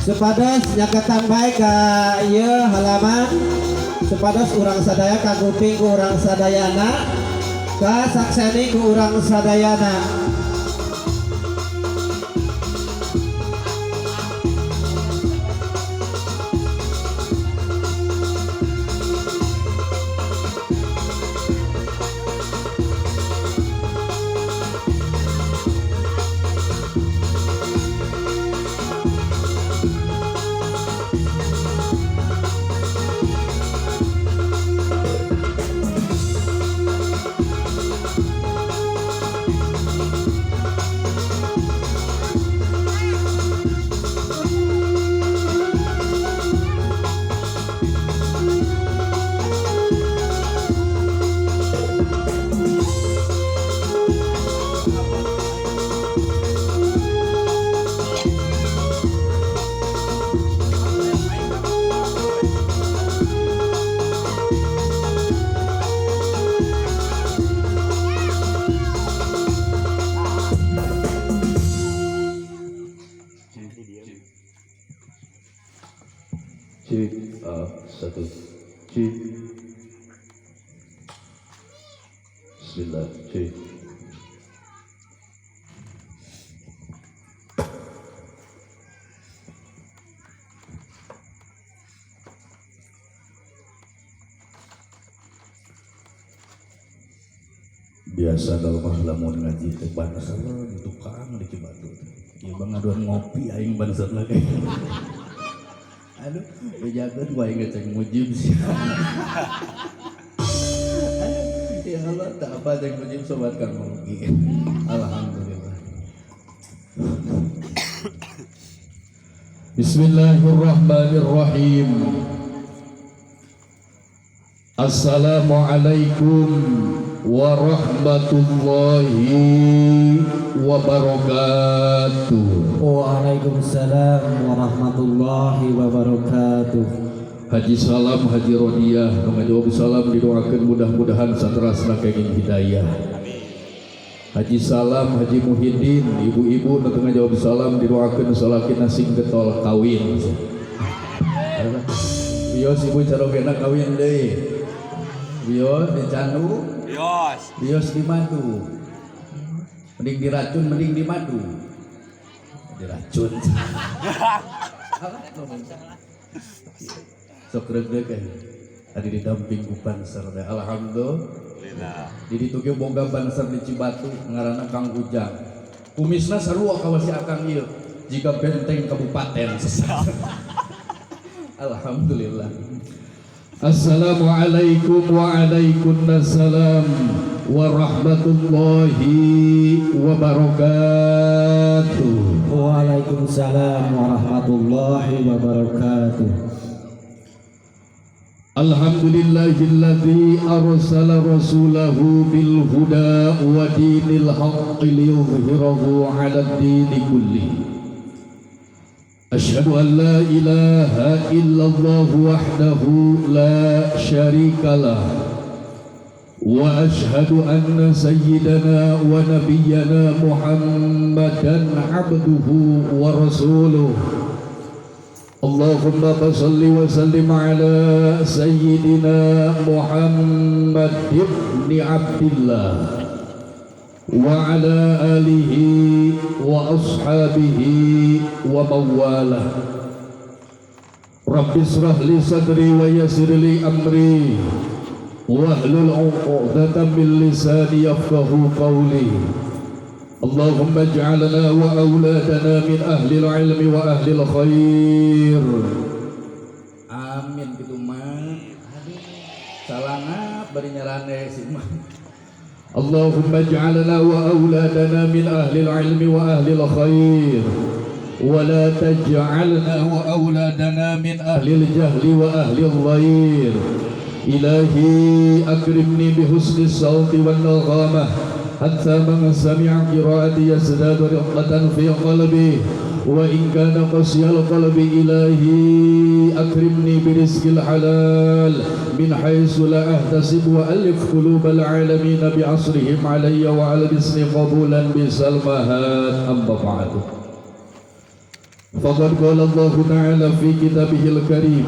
Supados nyaketan bae ka ieu halaman, supados urang sadaya kaguping ku urang sadayana, kasakseni ku urang sadayana. Cek A 1 C. Bismillah C. Biasa kalau mah lamun ngaji teh banser di tukang di Cibatu teh. Ieu bang ngaduan ngopi aing banser lagi. Aduh, bejakeun ku aing ceng mujib sih. Aduh, ya Allah, tak apa ceng mujib sobat kang rugi. Alhamdulillah. Bismillahirrahmanirrahim. Assalamualaikum warahmatullahi wabarakatuh. Waalaikumsalam warahmatullahi wabarakatuh. Haji Salam, Haji Rodiah, nu ngajawab salam didoakeun mudah-mudahan saterasna kenging hidayah. Haji Salam, Haji Muhyiddin, ibu-ibu nu teu ngajawab salam didoakeun salakina sing getol kawin. Bios ibu carogena kawin deui. Bios dicandu, Bios. Bios di madu. Mending diracun, mending di madu. Diracun. Sok reugdeuk eh. Tadi didamping ku banser teh. Alhamdulillah. Di ditu ge boga banser di Cibatu ngaranna Kang Ujang. Kumisna sarua kawas si Akang ieu. Jika benteng kabupaten sesat. Alhamdulillah. Assalamualaikum waalaikumsalam warahmatullahi wabarakatuh. Waalaikumsalam warahmatullahi wabarakatuh. Alhamdulillahilladzi arsala rasulahu bil huda wa dinil haqqi liyudhhirahu 'alad dini kulli. Asyhadu an la ilaha illallah wahdahu la syarika lah wa asyhadu anna sayyidana wa nabiyyana Muhammadan abduhu wa rasuluh. Allahumma salli wa sallim ala sayyidina Muhammad ibn Abdillah wa ala alihi wa ashabihi wa mawalah. Rabbi israh li sadri wa yassir li amri wahlul 'uqdatam min lisani yafqahu qawli. Allahumma ij'alna wa auladana min ahli al-ilmi wa ahli al-khair. Amin gitu mah. Aduh, salana bari nyarane sih mah. Allahumma ij'alna wa auladana min ahli al-ilmi wa ahli al-khair. Wa la taj'alna wa auladana min ahli al-jahli wa ahli al-ghair. Ilahi akrimni bi husni as-sawti wan naghamah hatta man sami'a qira'ati yazdadu riqqatan fi qalbi wa in kana qasiyal qalbi ilahi akrimni bi rizqil halal min haitsu la ahtasib wa alif qulubal alamin bi asrihim alayya wa ala bisni qabulan bi salmahat. Amma ba'du. Faqad qala Allah Ta'ala fi kitabihil karim.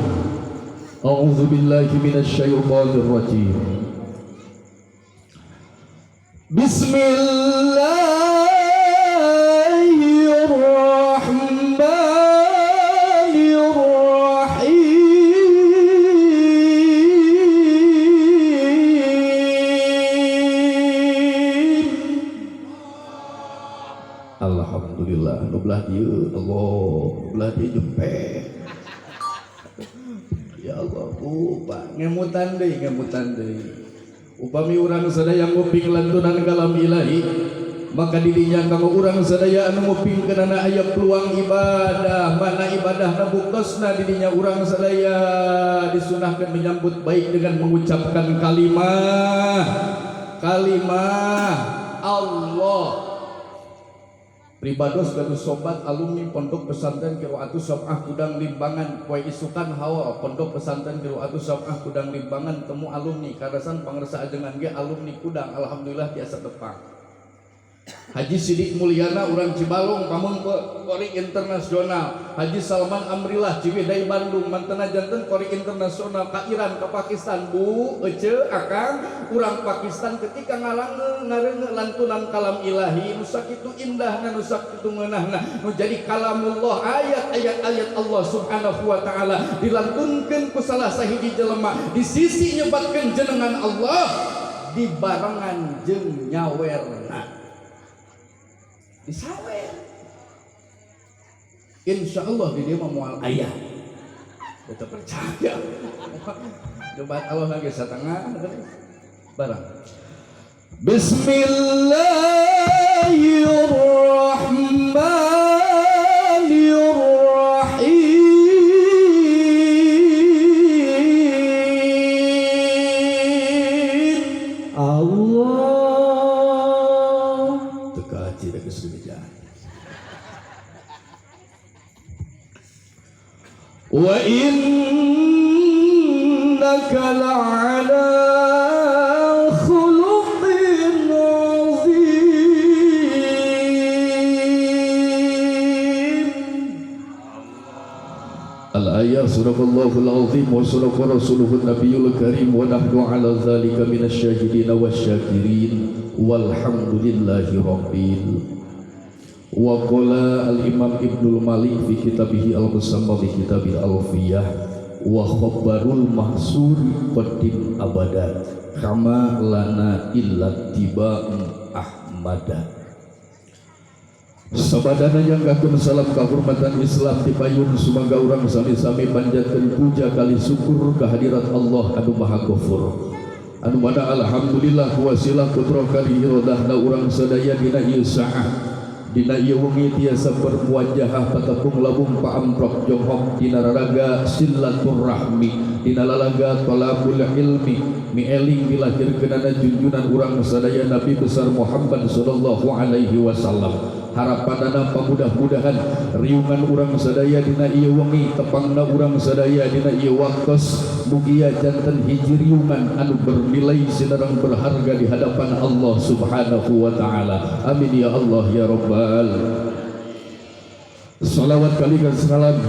A'udzu billahi minasy syaithanir rajim. Bismillahirrahmanirrahim. Alhamdulillah, nu belah dieu Allah, nu belah dieu jempe. Ya Allah, Pak, ngemutan deui, ngemutan deui. Upami urang sadaya nguping lantunan kalam ilahi, maka didinya kanggo urang sadaya anu ngupingkeunana aya peluang ibadah, mana ibadahna buktosna didinya urang sadaya disunahkeun menyambut baik dengan mengucapkan kalimah kalimah Allah. Pribados gaduh sobat alumni Pondok Pesantren Qiraatus Sab'ah Kudang Limbangan, poe isukan hawa Pondok Pesantren Qiraatus Sab'ah Kudang Limbangan temu alumni karasan pangersa ajengan ge alumni Kudang, alhamdulillah tiasa tepang. Haji Sidik Mulyana urang Cibalong pameungpeuk qori internasional, Haji Salman Amrillah Ciwidey Bandung mantena janten qori internasional ka Iran ka Pakistan. Bu ece akang urang Pakistan ketika ngalange ngareunge lantunan kalam ilahi nu sakitu indahna, nu sakitu ngeunahna, nu jadi kalamullah, ayat-ayat ayat Allah Subhanahu wa taala dilantunkeun ku salah sahiji jelema di sisi nyebatkeun jenengan Allah dibarengan jeung nyawerna disawer. Insya Allah di dia mah moal aya. Betul percaya. Coba Allah lagi setengah barang. Bismillahirrahmanirrahim. Allah. Teka tidak geus. Wa innaka la'ala khuluqin azim. Al-ayah sadaqallahul azim wa sadaqa rasuluhun nabiyul karim wa nahnu ala zalika minasy syahidin wasyakirin walhamdulillahi rabbil. Wa qala al-imam Ibnul Malik fi kitabihi al-musamma bi kitabil alfiyah wa khabarul mahsur qadim abada kama lana illa tiba'un ahmada. Sabadana yang kagun salam kahormatan Islam tipayun sumangga urang sami-sami panjatkeun puja kali syukur kehadirat Allah anu Maha Ghafur, anu mana alhamdulillah wasilah putra kali iradahna urang sadaya dina ieu saah dina ieu wengi tiasa bermuajahah patepung labung paamprok jonghok dina raraga silaturahmi dina lalaga talabul ilmi mieling dilahirkeunana junjunan urang sadaya Nabi besar Muhammad sallallahu alaihi wasallam. Harapanana pamudah-mudahan riungan urang sadaya dina ieu wengi, tepangna urang sadaya dina ieu waktos, mugia janten hiji riungan anu bernilai sinareng berharga di hadapan Allah Subhanahu wa taala. Amin ya Allah ya rabbal. Salawat kali dan salam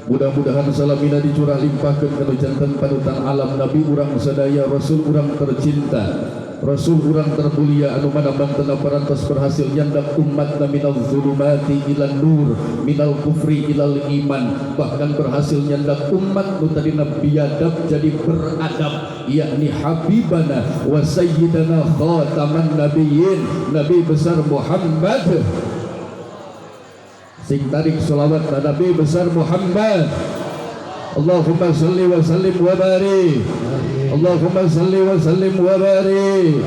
mudah-mudahan salamina dicurah limpahkeun kana janten panutan alam Nabi urang sadaya, Rasul urang tercinta, Rasul urang termulia anu mana bantena parantos berhasil nyandak umatna minal zulumati ilal nur minal kufri ilal iman, bahkan berhasil nyandak umat nu tadina biadab jadi beradab, yakni habibana wa sayyidana khataman nabiyyin Nabi besar Muhammad. Sing tarik selawat Nabi besar Muhammad. Allahumma salli wa sallim wa barik. Allahumma salli wa sallim wa barik.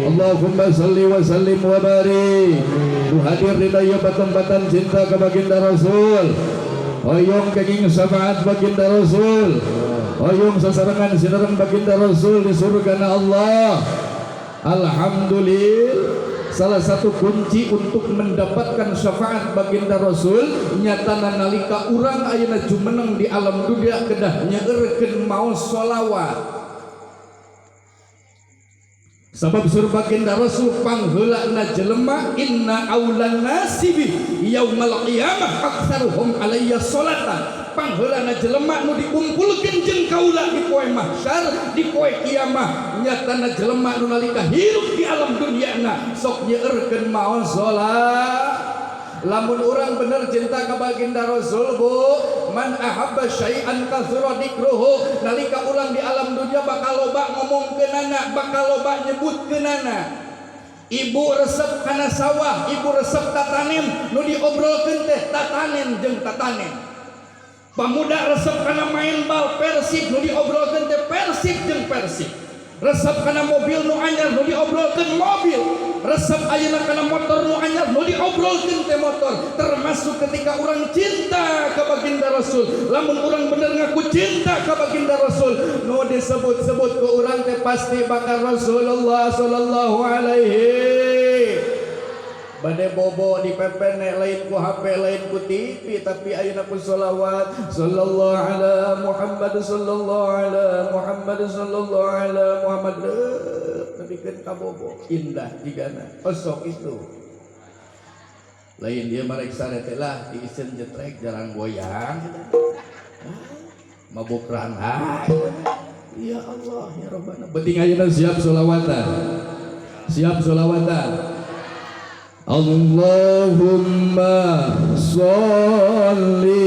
Allahumma salli wa sallim wa barik. Nu hadir dina ieu patempatan cinta ka baginda Rasul. Hoyong kenging syafaat baginda Rasul. Hoyong sasarengan sinareng baginda Rasul di surga Allah. Alhamdulillah. Salah satu kunci untuk mendapatkan syafaat baginda Rasul nyatana nalika urang ayeuna jumeneng di alam dunia kedah nyeurkeun maos sholawat. Sabab sur baginda Rasul pangheulana jelema inna aulan nasibi yaumal qiyamah aktsaruhum alayya sholatan. Pangheulana jelema nu dikumpulkeun jeung kaula di poe mahsyar, di poe kiamah, nyatana jelema nu nalika hirup di alam duniana sok nyeurkeun maos salat. Lamun urang bener cinta ka baginda Rasul, Bu, man ahabba syai'an katsura dikruhu, nalika urang di alam dunia bakal loba ngomongkeunana, bakal loba nyebutkeunana. Ibu resep kana sawah, ibu resep tatanen, nu diobrolkeun teh tatanen jeung tatanen. Pamuda resep kana main bal Persib, nu diobrolkeun teh Persib jeung Persib. Resep kana mobil nu anyar, nu diobrolkeun mobil. Resep ayeuna kana motor nu anyar, nu diobrolkeun teh motor. Termasuk ketika orang cinta ka baginda Rasul, lamun urang bener ngaku cinta ka baginda Rasul, nu disebut-sebut ku urang teh pasti bakal Rasulullah sallallahu alaihi. Bade bobo di pepene lain ku HP lain ku TV, tapi ayeuna ku sholawat sallallahu ala Muhammad sallallahu ala Muhammad sallallahu ala Muhammad, nepikeun ka bobo indah jigana osok itu. Lain dia mareksa teh lah diisen jetrek jarang goyang mabuk rana. Ya Allah ya Rabbana, penting ayeuna siap sholawatan, siap sholawatan. Allahumma sholli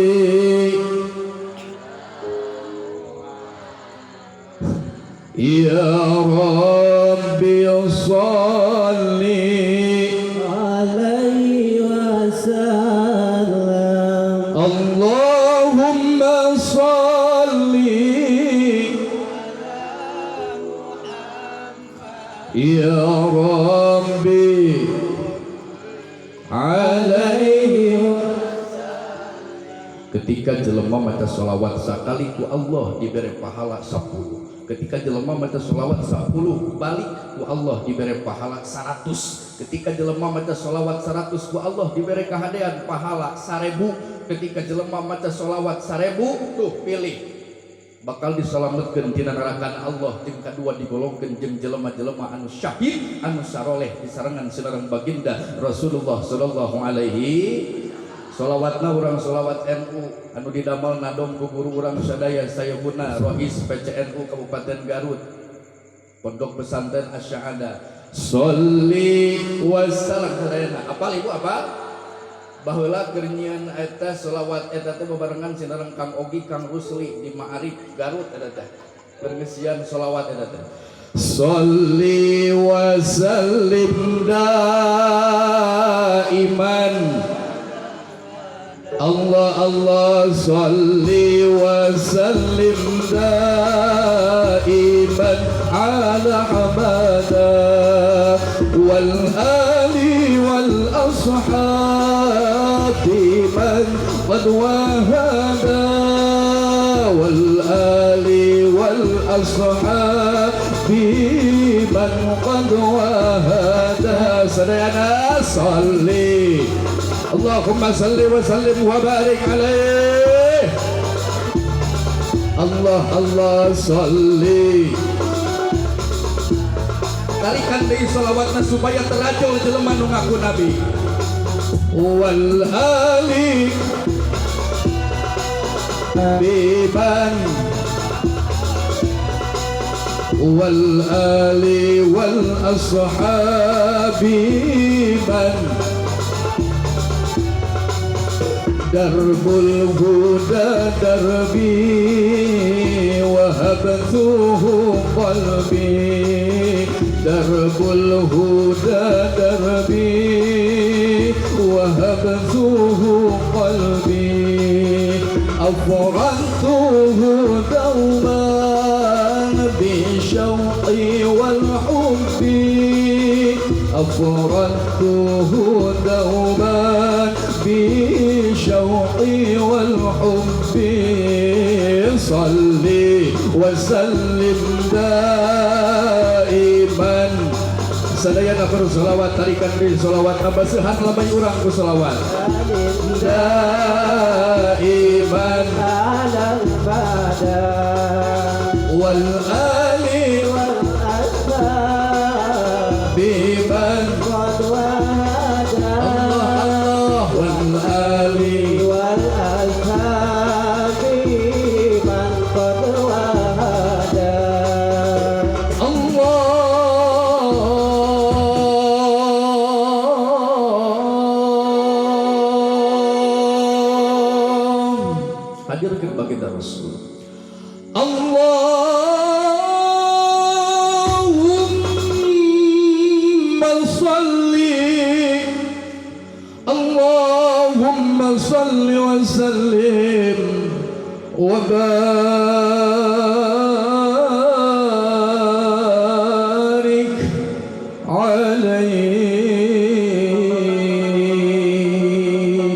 ya Rabbi sholli alaihi wasallam. Allahumma sholli ya Rabbi alaihi. Ketika jelema maca sholawat sakali ku Allah diberi pahala 10. Ketika jelema maca sholawat 10 balik ku Allah diberi pahala 100. Ketika jelema maca sholawat 100 ku Allah diberi kahadean pahala 1000. Ketika jelema maca sholawat 1000 tuh pilih bakal diselametkeun tina neraka Allah, jeung kadua digolongkeun jeung jelema-jelema anu syahid anu saroleh disarengan sinareng baginda Rasulullah sallallahu alaihi. Sholawatna urang sholawat NU anu didamel nadom ku guru urang sadaya Sayyiduna Rois PCNU Kabupaten Garut, Pondok Pesantren Asy-Sya'ada. Sholli wassalam sadayana. Apal ibu apal? Baheula keur nyieun eta sholawat eta teh bebarengan sinareng Kang Ogi Kang Rusli di Ma'arif Garut eta teh. Keur ngeusian sholawat eta teh. Sholli wa sallim daiman. Allah Allah sholli wa sallim daiman ala Ahmada wal ali wal ashabi man qad wahada wal ali wal ashabi man qad wahada. Sadayana sholli Allahumma salli wa sallim wa barik alaih. Allah Allah salli. Tarikan deui sholawatna supaya terajol jelema nu ngaku nabi. Wal ali biban wal ali wal ashabi man darbul huda darbi wahabtuhu qalbi darbul huda darbi wahabtuhu qalbi afrantuhu dauman bisyauqi wal hubbi afrantuhu dauman bisyauqi wal hubbi salli wa sallim daiman. Sadayana bersolawat tarikan di solawat abasuhan lamai urang ku solawat daiman wal ali wal ashabi Hadirkeun baginda Rasul. Allahumma salli, Allahumma salli wa sallim wa barik alaihi.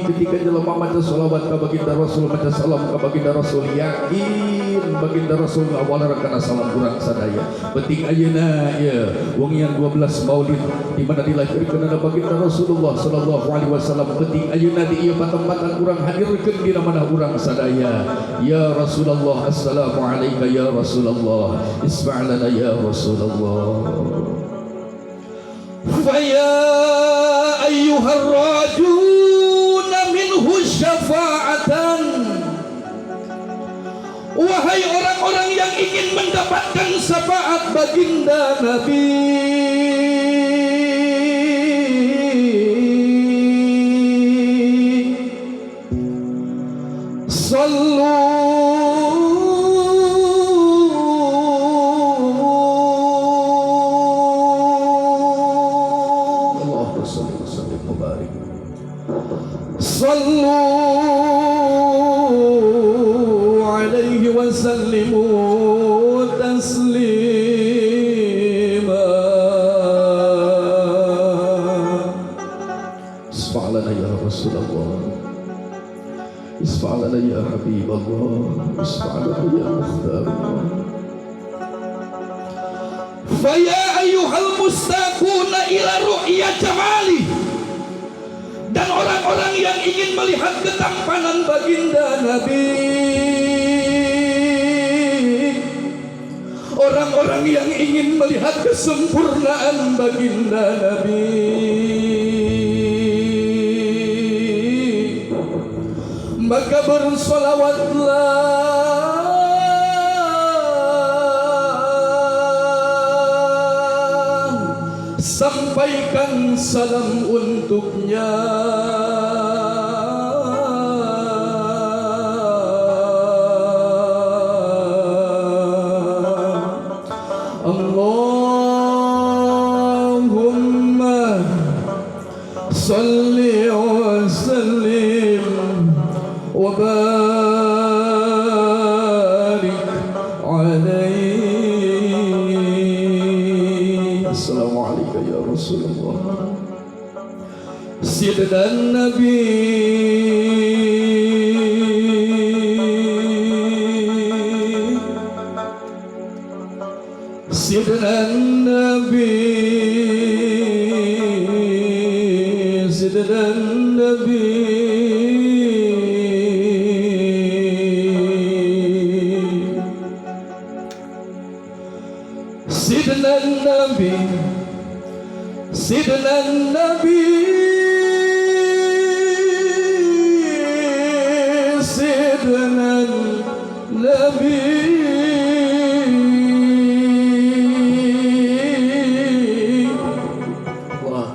Ketika jelema maca sholawat ka baginda Rasul, maca salam ka baginda Rasul, yakin baginda Rasul ngawaler kana salam urang sadaya. Penting ayeuna ya wengian 12 Maulid di mana dilahirkeun baginda Rasulullah sallallahu alaihi wasallam. Penting ayeuna di ieu patempatan urang hadirkeun dina manah urang sadaya. Ya Rasulullah, assalamu alayka ya Rasulullah, isma' lana ya Rasulullah. Fa ya ayyuhar rajuna minhu syafa'atan. Wahai orang-orang yang ingin mendapatkan syafaat baginda Nabi, sallu Allahumma salli wa sallim wa barik, sallu alaihi wa sallimu taslima. Isfa' lana ya Rasulullah, isfa' lana ya Habib Allah, isfa' lana ya Mukhtar Allah. Fa ya ayyuhal mustaquna ila ru'ya jamali. Dan orang-orang yang ingin melihat ketampanan baginda Nabi, orang-orang yang ingin melihat kesempurnaan baginda Nabi, maka bersolawatlah sampaikan salam untuknya. Allahumma salli wa sallim wa barik alaihi. Assalamualaikum ya Rasulullah. Sayyidina Nabi, Sayyidina Nabi, Sayyidina Nabi, Sayyidina Nabi, Sayyidina Nabi, Sayyidina Nabi. Allah.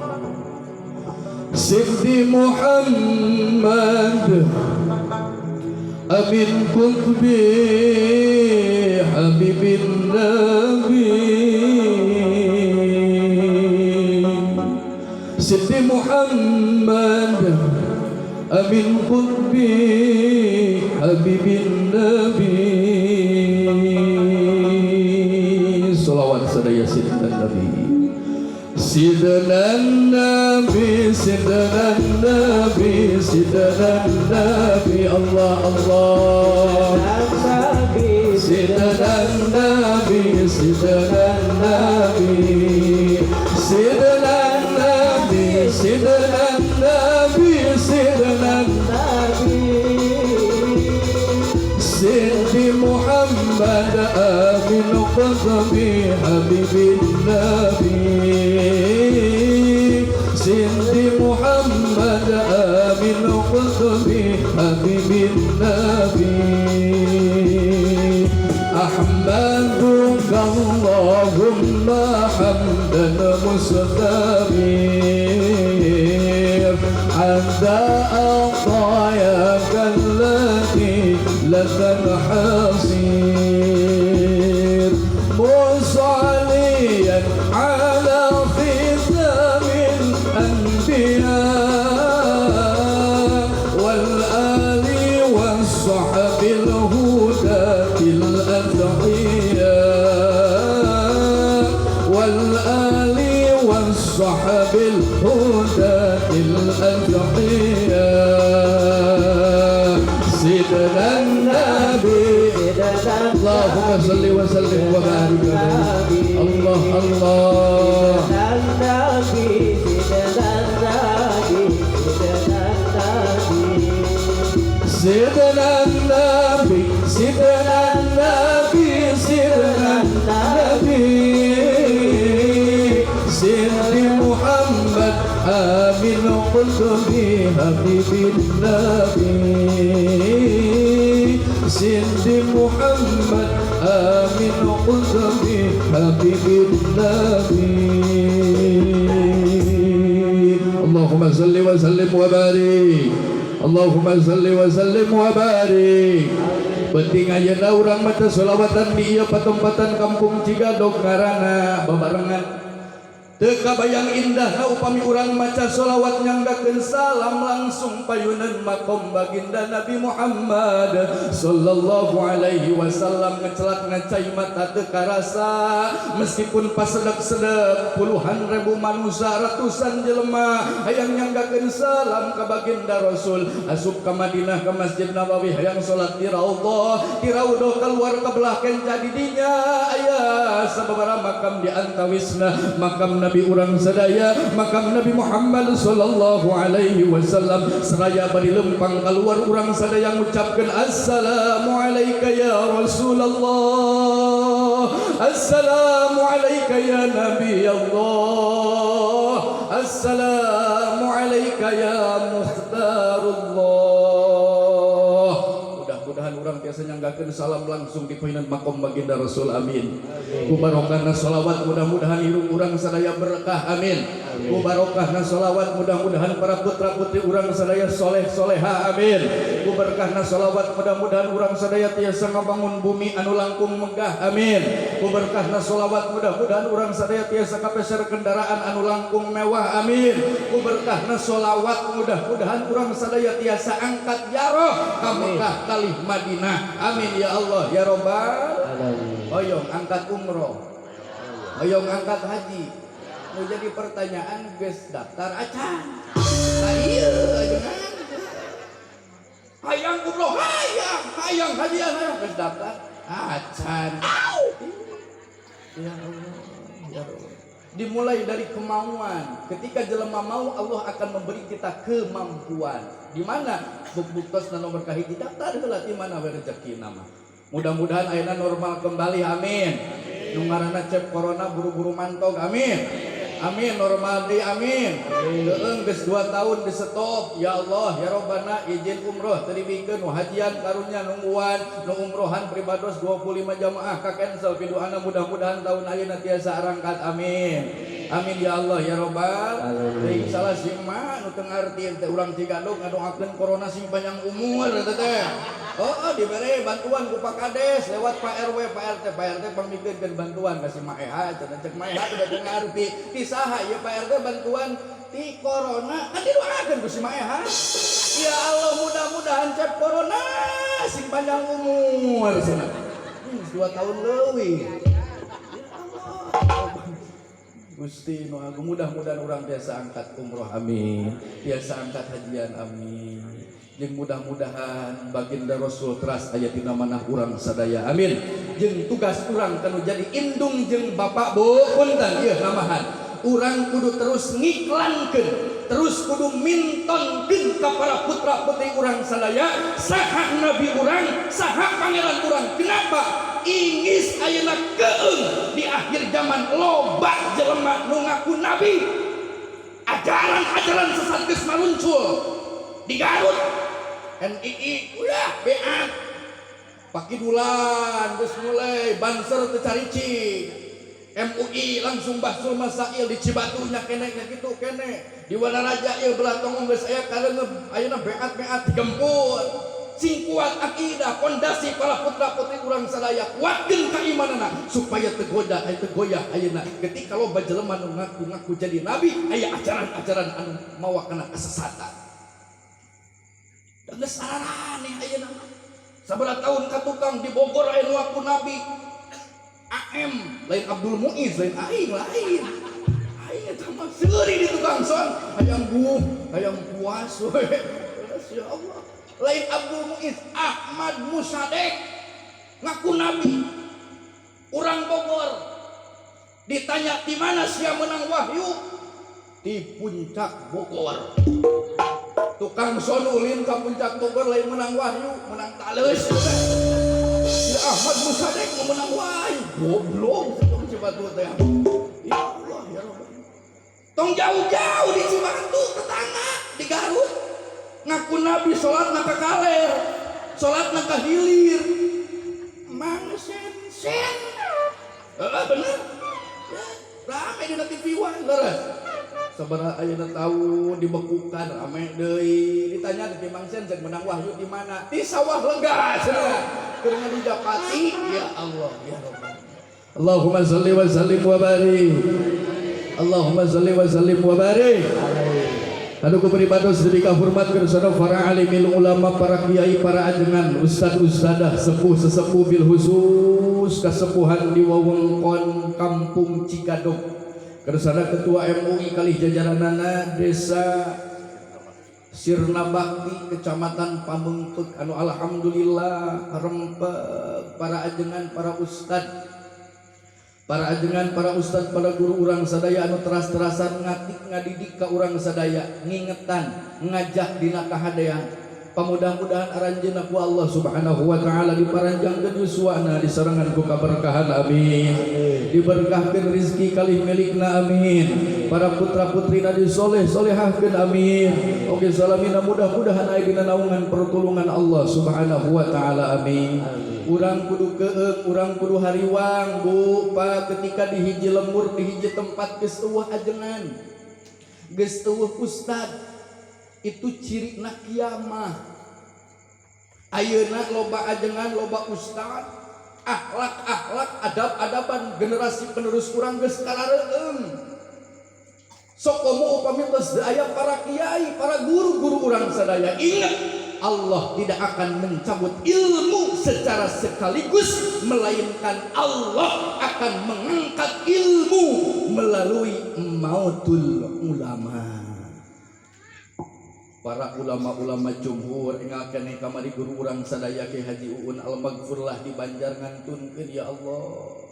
Sayyidi Muhammad Amin Qutbi Habibin Nabi, Sayyidi Muhammad Amin Qutbi Habibin Nabi. Salawat sadaya Sayyidina Nabi, Sayyidina Nabi, Sayyidina Nabi, Sayyidina Nabi. Allah Allah. Sayyidina Nabi, Sayyidina Nabi, Sayyidina Nabi, Sayyidina Nabi, Sayyidina Nabi, Sayyidi Muhammad Amin Qutbi Habibin Nabi, Sayyidi Muhammad Amin Qutbi Habibin Nabi. Ahmaduka Allahumma hamdan mustamir hatta atayaka. التي لا تنحصر مصليا على ختام الأنبياء والآل والصحب الهداة الأتقياء والآل والصحب الهداة الأتقياء سيدنا النبي. اللهم صل وسلم وبارك عليه. الله الله. النبي، سيدنا النبي، سيدنا النبي. سيدنا النبي، سيدنا النبي، سيدنا النبي، سيدنا محمد آمين قلبي حبيب النبي، سيدي محمد آمين قلبي حبيب النبي. اللهم صل وسلم وبارك، اللهم صل وسلم وبارك. Penting ayeuna urang maca sholawatan di ieu patempatan Kampung Cigadog ngaranna babarengan. Teu kabayang indahna upami urang maca sholawat nyanggakeun salam langsung payunan makom baginda Nabi Muhammad sallallahu alaihi wasallam, ngecelak ngacai mata teu karasa meskipun pasedek-sedek puluhan ribu manusia, ratusan jelema hayang nyanggakeun salam ka baginda Rasul. Asup ka Madinah, ka Masjid Nabawi, hayang salat di Raudhah. Di Raudhah keluar ke belah kenca, di dinya aya sababaraha makam, di antawisna makam Nabi urang sadaya, makam Nabi Muhammad sallallahu alaihi wasallam. Seraya bari lempang keluar, urang sadaya ngucapkeun assalamu alayka ya Rasulullah, assalamu alayka ya Nabi Allah, assalamu alayka ya Mukhtarullah. Mudah-mudahan urang tiasa nyanggakeun salam langsung di payunan makom baginda Rasul, amin. Ku barokahna salawat mudah-mudahan hirup urang sadaya berkah, amin. Ku barokahna salawat mudah-mudahan para putra putri urang sadaya soleh soleha, amin. Ku berkahna salawat mudah-mudahan urang sadaya tiasa ngabangun bumi anu langkung megah, amin. Ku berkahna salawat mudah-mudahan urang sadaya tiasa kapeser kendaraan anu langkung mewah, amin. Ku berkahna salawat mudah-mudahan urang sadaya tiasa angkat jaroh ka Mekah kalih Madinah, amin ya Allah ya Robbal. Hoyong angkat umroh, hoyong angkat haji. Mau jadi pertanyaan, geus daftar acan? Nah, iya, jangan hayang umroh, hayang, hayang haji, hayang, geus daftar acan? Ya Allah ya Allah. Dimulai dari kemauan. Ketika jelema mau, Allah akan memberi kita kemampuan. Di mana buk-buktos nomor kahiji, daftar heula, di mana we rezeki nama. Mudah-mudahan ayeuna normal kembali, amin. Nu ngaranna cep corona buru-buru mantog, amin. Amin, normal deui, amin. Leueung geus 2 tahun di stop. Ya Allah, ya Robbana, izin umroh teu dibikeun, nu hajian karunya nungguan, nu umrohan pribados 25 jamaah ka cancel. Piduana mudah-mudahan tahun ayeuna tiasa arangkat, amin. Amin ya Allah ya Robbal. Teuing salah si emak nu teu ngarti teh, urang Cigadog ngadoakeun corona sing panjang umur eta teh. Oh, dibere bantuan ku Pak Kades lewat Pak RW, Pak RT, Pak RT pangmikeun bantuan ka si Maeha, cenah cek Maeha teh teu ngarti. Ti saha ieu Pak RT bantuan? Ti corona, kan didoakeun ku si Maeha. Ya Allah, mudah-mudahan cep corona sing panjang umur cenah. 2 tahun leuwih. Ya Allah. Gusti nu agung, mudah-mudahan urang tiasa angkat umroh, amin. Tiasa angkat hajian, amin. Jeung mudah-mudahan baginda Rasul teras aya dina manah urang sadaya, amin. Jeung tugas urang kanu jadi indung jeung bapak, Bu, punten ieu namahan. Urang kudu terus ngiklankeun, terus kudu mintonkeun ka para putra putri urang sadaya saha nabi urang, saha pangeran urang. Kenapa? Ingis ayeuna keung di akhir zaman loba jelema nu ngaku nabi, ajaran-ajaran sesat geus maluncul di Garut. NII udah beat pakidulan, geus mulai Banser teu caricing, MUI langsung bahsul masail di Cibatunya kene nya kitu kene, di Wanaraja ieu belah tongong geus aya kaleungeub, ayeuna beat-beat digempur. Sing kuat akidah, pondasi para putra putri urang sadaya, kuatkeun keimanana supaya teu goda, teu goyah ayeuna. Ketika loba jelema nu ngaku-ngaku jadi nabi, aya ajaran-ajaran anu mawa kana kesesatan. Geus araneh ayeuna mah. Sabaraha tahun ka tukang di Bogor aya nu ngaku nabi. AM, lain Abdul Muiz, lain aing, lain. Aing eta mah seuri di tukang son, hayang buh, hayang puas we. Ya Allah. Lain Abdul Muiz, Ahmad Musadek ngaku nabi. Urang Bogor. Ditanya di mana sia menang wahyu? Di puncak Bogor. Tukang son ulin ka puncak Bogor lain menang wahyu, menang taleus. Si Ahmad Musadek mau menang wahyu, goblok tong Cibatu teh. Ya Allah ya Rabb. Tong jauh-jauh di Cibatu tetangga di Garut ngaku nabi, salat ka kaler, salat ka hilir. Mang sen sen. Heeh, bener. Ya, rame di TV One leres. Sabaraha ayeuna tahun dibekukan, rame deui. Ditanya di Mang Sen, cek menang wahyu di mana? Di sawah lega cenah. Keur di Japati. Ya Allah ya Rabb. Allahumma salli wa sallim wa barik. Allahumma salli wa sallim wa barik. Aduh, ku pribados diri hormat kersana para alimil ulama, para kiai, para ajengan, ustad ustadah, sepuh sesepuh, bil khusus kasepuhan di wewengkon Kampung Cigadog. Kersana Ketua MUI kalih jajaranana Desa Sirna Bakti, Kecamatan Pameungpeuk, anu alhamdulillah rempeg para ajengan, para ustad, para ajengan, para ustad, para guru urang sadaya anu teras-terasan ngatik ngadidik ka urang sadaya, ngingetan, ngajak dina kahadean. Pamudah-mudahan aranjeunna ku Allah Subhanahu wa taala diparanjangkeun yuswana, disarengan ku kaberkahan, amin. Diberkahkeun rizki kalih milikna, amin. Para putra putrina disoleh solehahkeun, amin. Oke, salamina mudah-mudahan aya dina naungan pertolongan Allah Subhanahu wa taala, amin. Urang kudu keung, urang kudu hariwang, Bu, Pak, ketika di hiji lembur, di hiji tempat geus euweuh ajengan, geus euweuh ustad, itu ciri na kiamah. Ayeuna loba ajengan, loba ustad, akhlak-akhlak, adab-adaban generasi penerus urang geus karareung. Sok komo upami geus aya para kiai, para guru-guru urang sadaya. Ingat, Allah tidak akan mencabut ilmu secara sekaligus, melainkan Allah akan mengangkat ilmu melalui mautul ulama, para ulama-ulama jumhur. Ingat keneh kamari guru urang sadaya Ki Haji Uun al-Maghfurlah di Banjar ngantunkeun. Ya Allah,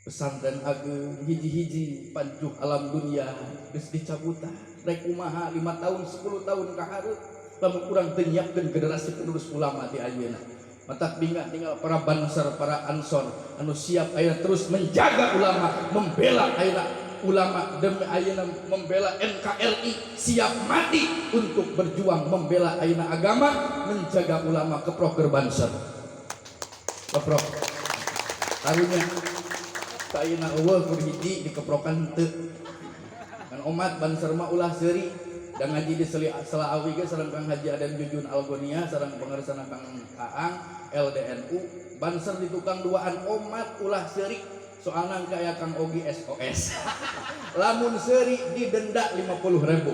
pesantren ageung hiji-hiji panjuh alam dunia geus dicabutan. Rek kumaha 5 tahun, 10 tahun ka hareup lamun urang teu nyiapkeun generasi penerus ulama di ayeuna? Matak bingah tinggal para Banser, para Ansor anu siap ayeuna terus menjaga ulama, membela ayeuna ulama demi ayeuna membela NKRI, siap mati untuk berjuang membela ayeuna agama, menjaga ulama. Keprok Banser, keprok. Karunya ayeuna euweuh kur hiji dikeprokan teu kan omat. Banser mah ulah seuri dan ngaji di Seli Selaawi ge sareng Kang Haji Aden Jujun Algonia, sareng pangersana Kang Aang LDNU. Banser di tukang duaan omat, ulah seuri, soalna kaya Kang Ogi SOS, lamun seuri didenda 50 ribu.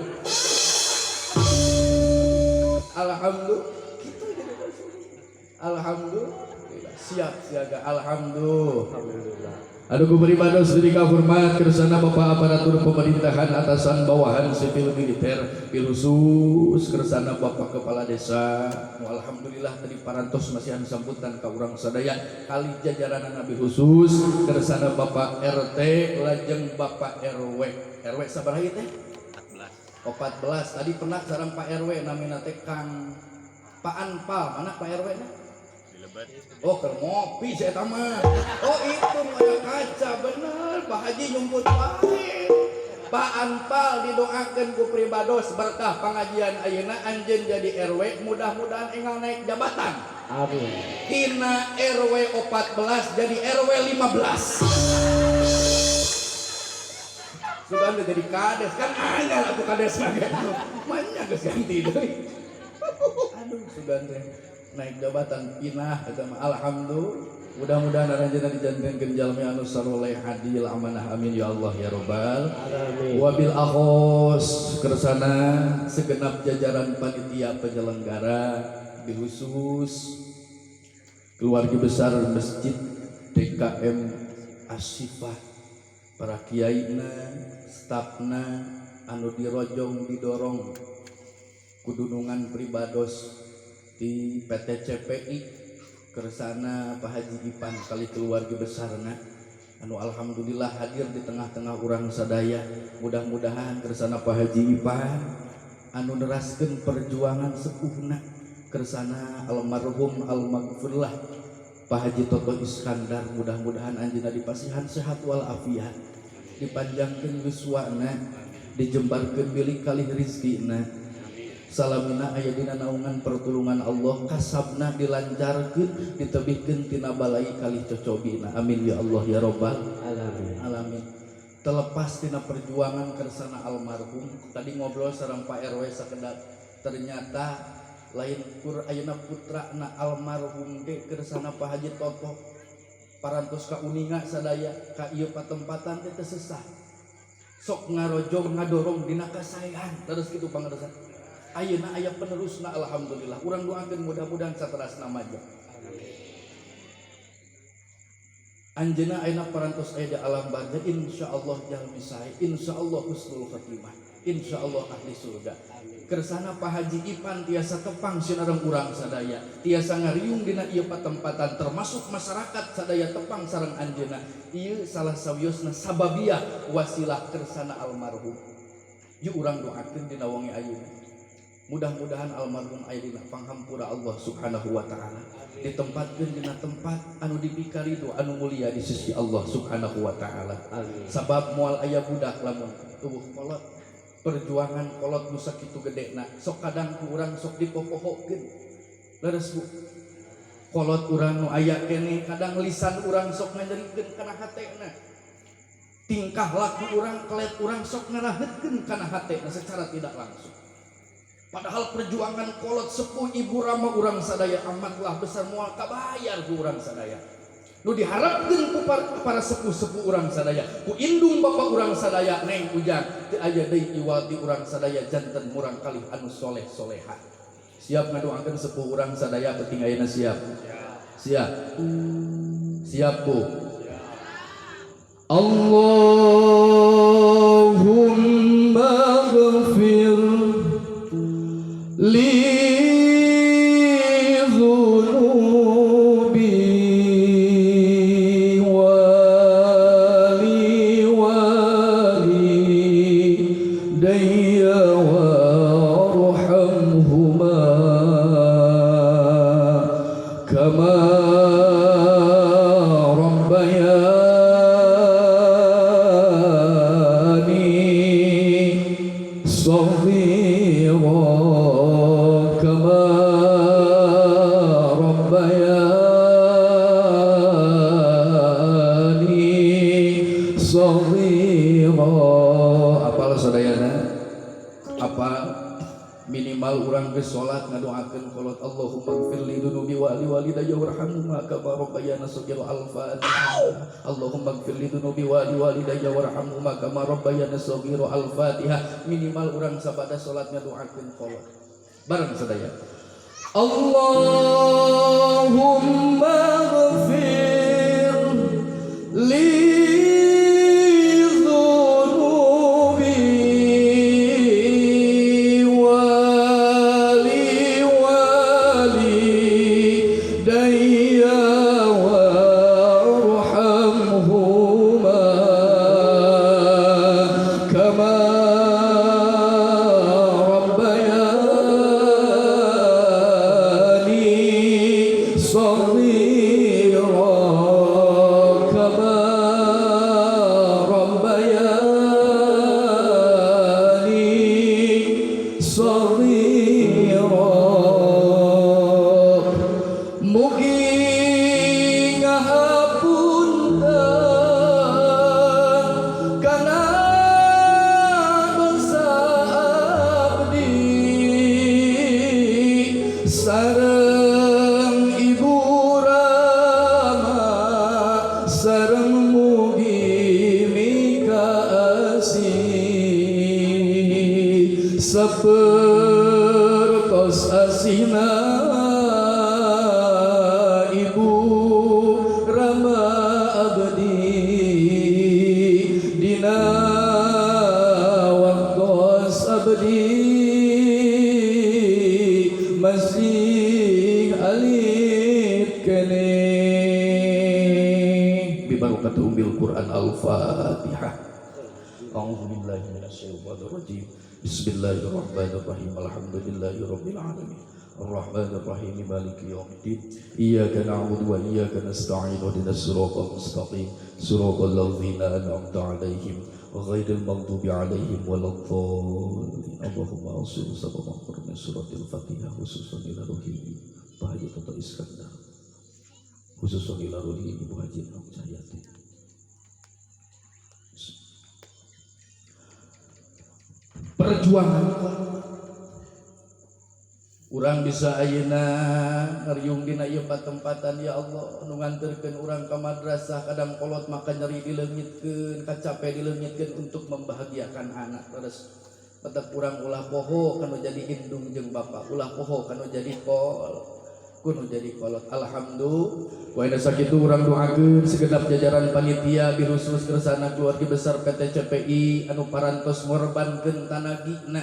Alhamdulillah gitu jadi. Alhamdulillah, siap siaga, alhamdulillah. Aduh, ku beribadah sedih hormat kersana Bapak aparatur pemerintahan atasan bawahan sipil militer, khusus kersana Bapak Kepala Desa. Alhamdulillah tadi parantos masihan sambutan ka urang sadaya kali jajaran nabi, khusus kersana Bapak RT lajeng Bapak RW. RW sabaraha ieu teh? 14. 14. Tadi pernah sareng Pak RW, namina teh Kang Pak Anpal. Mana Pak RW na? Oh, keur ngopi saya mah. Oh, itu ada kaca bener. Pak Haji nyumput wae. Pak Anpal didoakeun ku pribados berkah pengajian ayeuna anjeun jadi RW, mudah-mudahan enggal naik jabatan. Amin. Tina RW 14 jadi RW 15. Sudah udah jadi kades kan, anyar atuh kades mah gitu. Manya geus ganti deui. Aduh, sugan teh naik jabatan pinah eta mah, alhamdulillah. Mudah-mudahan aranjeunna dijantenkeun jalmi anu saroleh, adil, amanah, amin ya Allah ya robbal alamin. Wabil akhos kersana segenap jajaran panitia penyelenggara, khusus keluarga besar Masjid DKM Asifah, para kiaina, stafna anu dirojong didorong ku dunungan pribados di PT CPI, kersana Pak Haji Ipan kali keluarga besarna anu alhamdulillah hadir di tengah-tengah urang sadaya. Mudah-mudahan kersana Pak Haji Ipan anu neraskeun perjuangan sepuhna, kersana almarhum almaghfurlah Pak Haji Toto Iskandar, mudah-mudahan anjeunna dipasihan sehat walafiat, dipanjangkeun yuswana, dijembarkeun milik kalih rizkina, salamina aya dina naungan pertulungan Allah, kasabna dilancarkeun, ditebihkeun tina balai kalih cocobina, amin ya Allah ya robbal alamin. Alamin. Terlepas tina perjuangan kersana almarhum, tadi ngobrol sareng Pak RW sakedap, ternyata lain kur ayeuna putra na almarhum ge, kersana Pak Haji Toto, parantos ka uninga sadaya ka ieu patempatan teh teu sesah, sok ngarojong ngadorong dina kasaean terus kitu pangersa. Ayeuna aya penerusna, alhamdulillah. Urang doakeun mudah-mudahan saterasna maju. Anjeunna ayeuna parantos aya di alam barzah, insyaallah jalmi sae, insyaallah husnul khatimah, insyaallah ahli surga. Kersana Pak Haji Ipan tiasa tepang sinareng urang sadaya, tiasa ngariung dina ieu patempatan, termasuk masyarakat sadaya tepang sareng anjeunna. Ieu salah sawiosna sababiah wasilah kersana almarhum. Yuk urang doakeun dina wengi ayeuna. Mudah-mudahan almarhum aya dina panghampura Allah Subhanahu wa taala. Ditempatkeun dina tempat anu dipikarido, anu mulia di sisi Allah Subhanahu wa taala. Sabab moal aya budak lamun tubuh kolot. Perjuangan kolot nu sakitu gedena, sok kadang ku urang sok dipopohokeun. Leres Bu. Kolot urang nu aya keneh kadang lisan urang sok nganyerikeun kana hatena. Tingkah laku urang, kelet urang sok ngaraheutkeun kana hatena secara tidak langsung. Padahal perjuangan kolot sepuh ibu rama urang sadaya amatlah besar, moal kabayar ku urang sadaya. Nu diharapkeun ku para sepuh-sepuh urang sadaya, ku indung bapak urang sadaya, neng ujang teu aya deui iwal di urang sadaya janten murang kalih anu soleh soleha. Siap ngadoakeun sepuh urang sadaya penting ayeuna? Siap? Siap. Siap Bu. Allahumma ghafir li dzunubi wa li walidayya warhamhuma kama rabbayani saghira, kama rabbayani saghira. Apal sadayana? Apal? Minimal urang geus salat ngadoakeun kolot, Allahumma ighfir li dzunubi wa li walidayya warhamhuma kama rabbayana shaghira, al-Fatihah. Allahumma ighfir li dzunubi wa li walidayya warhamhuma kama rabbayana shaghira, al-Fatihah. Minimal urang sabada salat ngadoakeun kolot bareng sadaya. Allahumma ighfir li dzunubi wa li walidayya warhamhuma kama rabbayani saghira, kama rabbayani saghira. Mugi ngahapunten kana dosa abdi. Sapertos asihna ibu rama abdi dina waktos abdi masih alit keneh bi barakati ummil Quran. Al-Fatihah. A'udzu billahi minasyaitonir rajim. Bismillahirrahmanirrahim. Alhamdulillahi rabbil alamin. Arrahmanirrahim. Maliki yaumiddin. Iyyaka na'budu wa iyyaka nasta'in. Ihdinas siratal mustaqim. Siratal ladzina an'amta 'alaihim ghairil maghdubi 'alaihim waladdallin. Allahumma shalli sababa min suratil Fatihah khususan ila ruhi Pak Haji Toto Iskandar, khususan ila ruhi Ibu Haji Nok Cahyati. Perjuangan urang bisa ayeuna ngariung dina ieu patempatan ya Allah nu nganterkeun urang ka madrasah kadang kolot maka nyeri dileungitkeun kacape dileungitkeun untuk membahagiakan anak. Terus petak urang ulah poho kanu jadi indung jeung bapak, ulah poho kanu jadi kol kuno jadi kolot. Alhamdulillah wa inna sakitu urang doakeun segenap jajaran panitia birusus kersana keluarga besar PT CPI anu parantos ngorbankeun tanagina,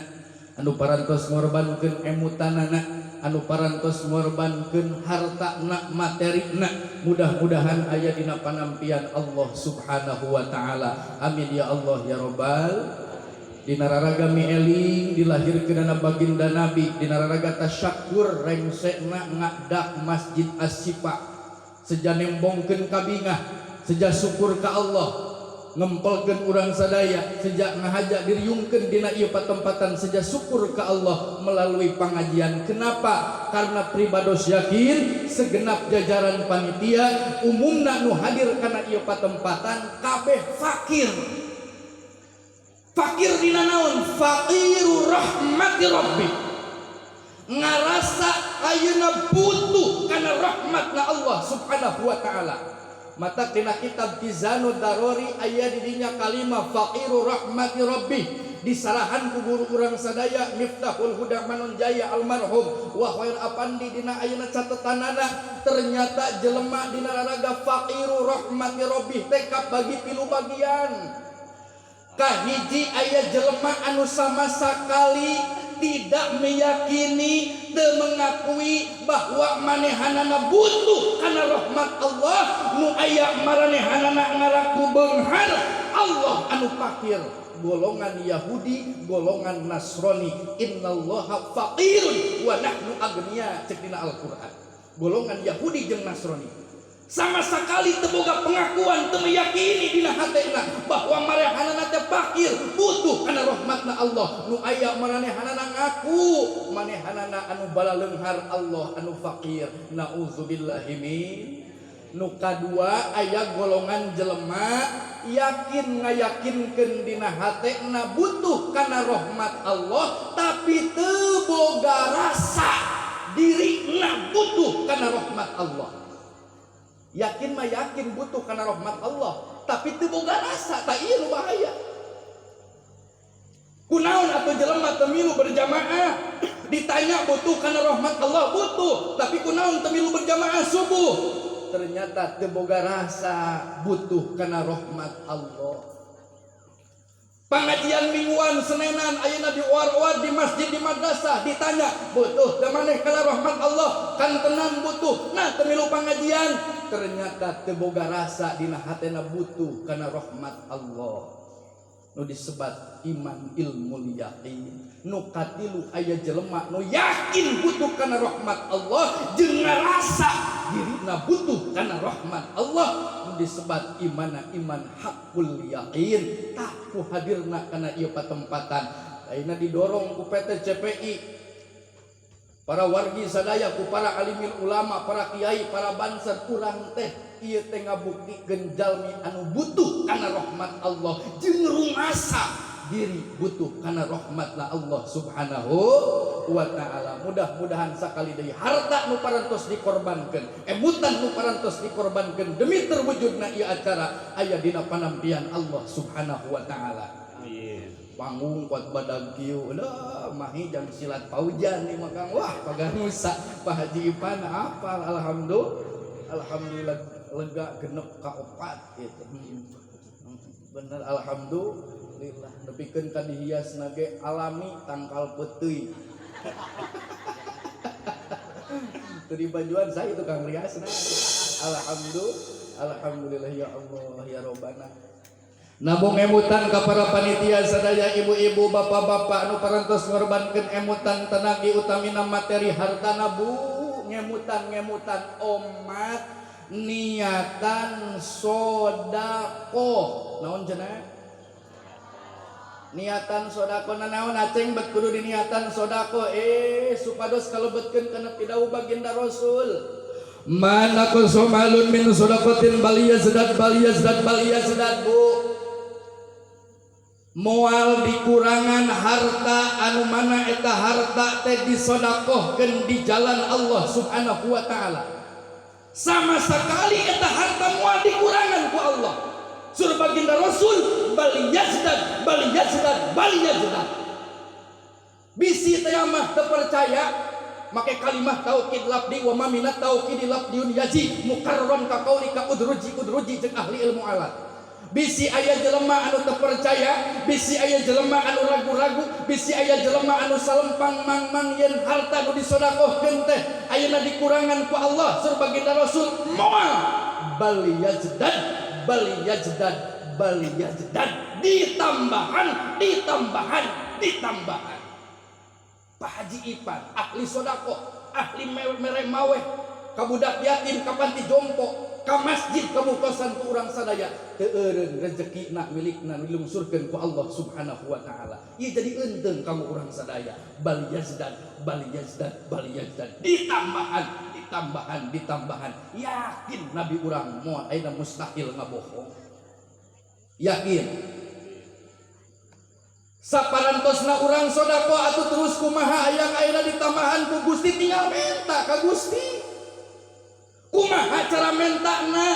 anu parantos ngorbankeun emutanana, anu parantos ngorbankeun hartana, materina. Mudah-mudahan aya dina panampian Allah Subhanahu wa taala. Amin ya Allah ya rabbal. Dina raraga mieling dilahirkeun baginda Nabi, dina raraga tasyakur rengsekna ngadak Masjid As-Syifa, seja nembongkeun kabingah, seja syukur ka Allah, ngempelkeun urang sadaya, sejak ngahaja diriungkeun dina ieu patempatan, seja syukur ka Allah melalui pengajian. Kenapa? Karena pribados yakin segenap jajaran panitia umumna nu hadir kana ieu patempatan kabeh fakir. Fakir dina naon? Faqiru rahmati rabbi. Ngarasa ayeuna butuh kana rahmatna Allah Subhanahu wa taala. Mata tina kitab Kizanu Darori aya di dinya kalimah faqiru rahmati rabbi disarahan ku guru urang sadaya Miftahul Huda Manonjaya almarhum wa Khair Apandi dina ayeuna catetanana ternyata jelema dina raraga faqiru rahmati rabbi tekap bagi tilu bagian. Kahiji aya jelema anu sama sekali tidak meyakini, teu mengakui bahwa manehanana butuh kana rahmat Allah, nu aya maranehanana ngaraku beunghar Allah anu fakir. Golongan Yahudi, golongan Nasrani, innallaha faqirun wa nahnu agniya cek dina Al-Qur'an. Golongan Yahudi jeung Nasrani sama sekali teu boga pengakuan, teu meyakini dina hatena bahwa marehanana teh fakir, butuh kana rahmatna Allah. Nu aya maranehanana ngaku manehanana anu balaleunghar Allah anu fakir. Nauzubillahi min. Nu kadua aya golongan jelema yakin ngayakinkeun dina hatena butuh kana rahmat Allah tapi teu boga rasa dirina butuh kana rahmat Allah. Yakin mah yakin butuh kana rahmat Allah, tapi teu boga rasa, tah ieu nu bahaya. Kunaon atuh jelema teu milu berjamaah? Ditanya butuh kana rahmat Allah, butuh, tapi kunaon teu milu berjamaah subuh? Ternyata teu boga rasa butuh kana rahmat Allah. Pengajian mingguan Senenan ayeuna dioar-oar di masjid di madrasah ditanya butuh teu maneh kana rahmat Allah, kan tenan butuh, nah teu milu pengajian, ternyata teu boga rasa dina hatena butuh kana rahmat Allah. Nu disebat iman ilmul yaqin. Nu katilu aya jelema nu yakin butuh kana rahmat Allah jeung ngarasa dirina butuh kana rahmat Allah, nu disebat imana iman hakul yaqin. Tah ku hadirna kana ieu patempatan ayeuna didorong ku PT CPI, para wargi sadaya, ku para alimil ulama, para kiai, para banser, urang teh ieu teh ngabuktikeun jalmi anu butuh kana rahmat Allah jeung rumasa diri butuh kana rahmatna Allah Subhanahu wa taala. Mudah-mudahan sakali deui harta nu parantos dikorbankeun, emutan nu parantos dikorbankeun demi terwujudna ieu acara aya dina panampian Allah Subhanahu wa taala. Amin. Panggung kuat badag kieu. Lah mahi jang silat paujan nih makang. Wah, paganusa Pak Haji Ipan apal alhamdulillah. Alhamdulillah lega genep ka opat gitu. Bener alhamdulillah nepikeun ka dihias nage alami tangkal peuteuy. Teu dibajuan saya tukang riasna. Alhamdulillah, alhamdulillah ya Allah ya Robbana. Nabung emutan ka para panitia sadaya ibu-ibu bapak-bapak anu parantos ngorbankeun emutan tenagi utamina materi hartana bu ngemutan-ngemutan omat niatan sodakoh naon cenah niatan sodakoh naon aceng bet kudu diniatan sodakoh supados kalebetkeun kana pidauh baginda Rasul. Mana kosomalun min sodakotin baliyazdad baliyazdad baliyazdad bu moal dikurangan harta anu mana eta harta teh disodakohkeun di jalan Allah Subhanahu wa taala. Sama sekali eta harta moal dikurangan ku Allah. Sur baginda Rasul bal yazdad bal yazdad bal yazdad. Bisi teh mah teu percaya make kalimah taukid labdi wa ma minat taukid labdiun yaji mukarram ka qaulika udruji udruji jeung ahli ilmu alat. Bisi aya jelema anu teu percaya, bisi aya jelema anu ragu-ragu, bisi aya jelema anu salempang mang-mang yen harta nu disodakohkeun teh ayeuna dikurangan ku Allah sur baginda Rasul moal bal yazdad bal yazdad bal yazdad ditambahan ditambahan ditambahan. Pak Haji Ipan ahli sodakoh, ahli mere maweh ka budak yatim ka panti jompo ka masjid kabuktosan ku urang sadaya teu eureun rezekina milikna nu dilungsurkeun ku Allah Subhanahu wa taala. Ieu jadi eunteung kamu urang sadaya bal yazdad bal yazdad bal yazdad ditambahan ditambahan ditambahan. Yakin nabi urang moal ayeuna mustahil ngabohong. Yakin saparantosna urang sodakoh atuh terus kumaha hayang ayeuna ditambahan ku Gusti tinggal menta ka Gusti. Kumaha cara mentana?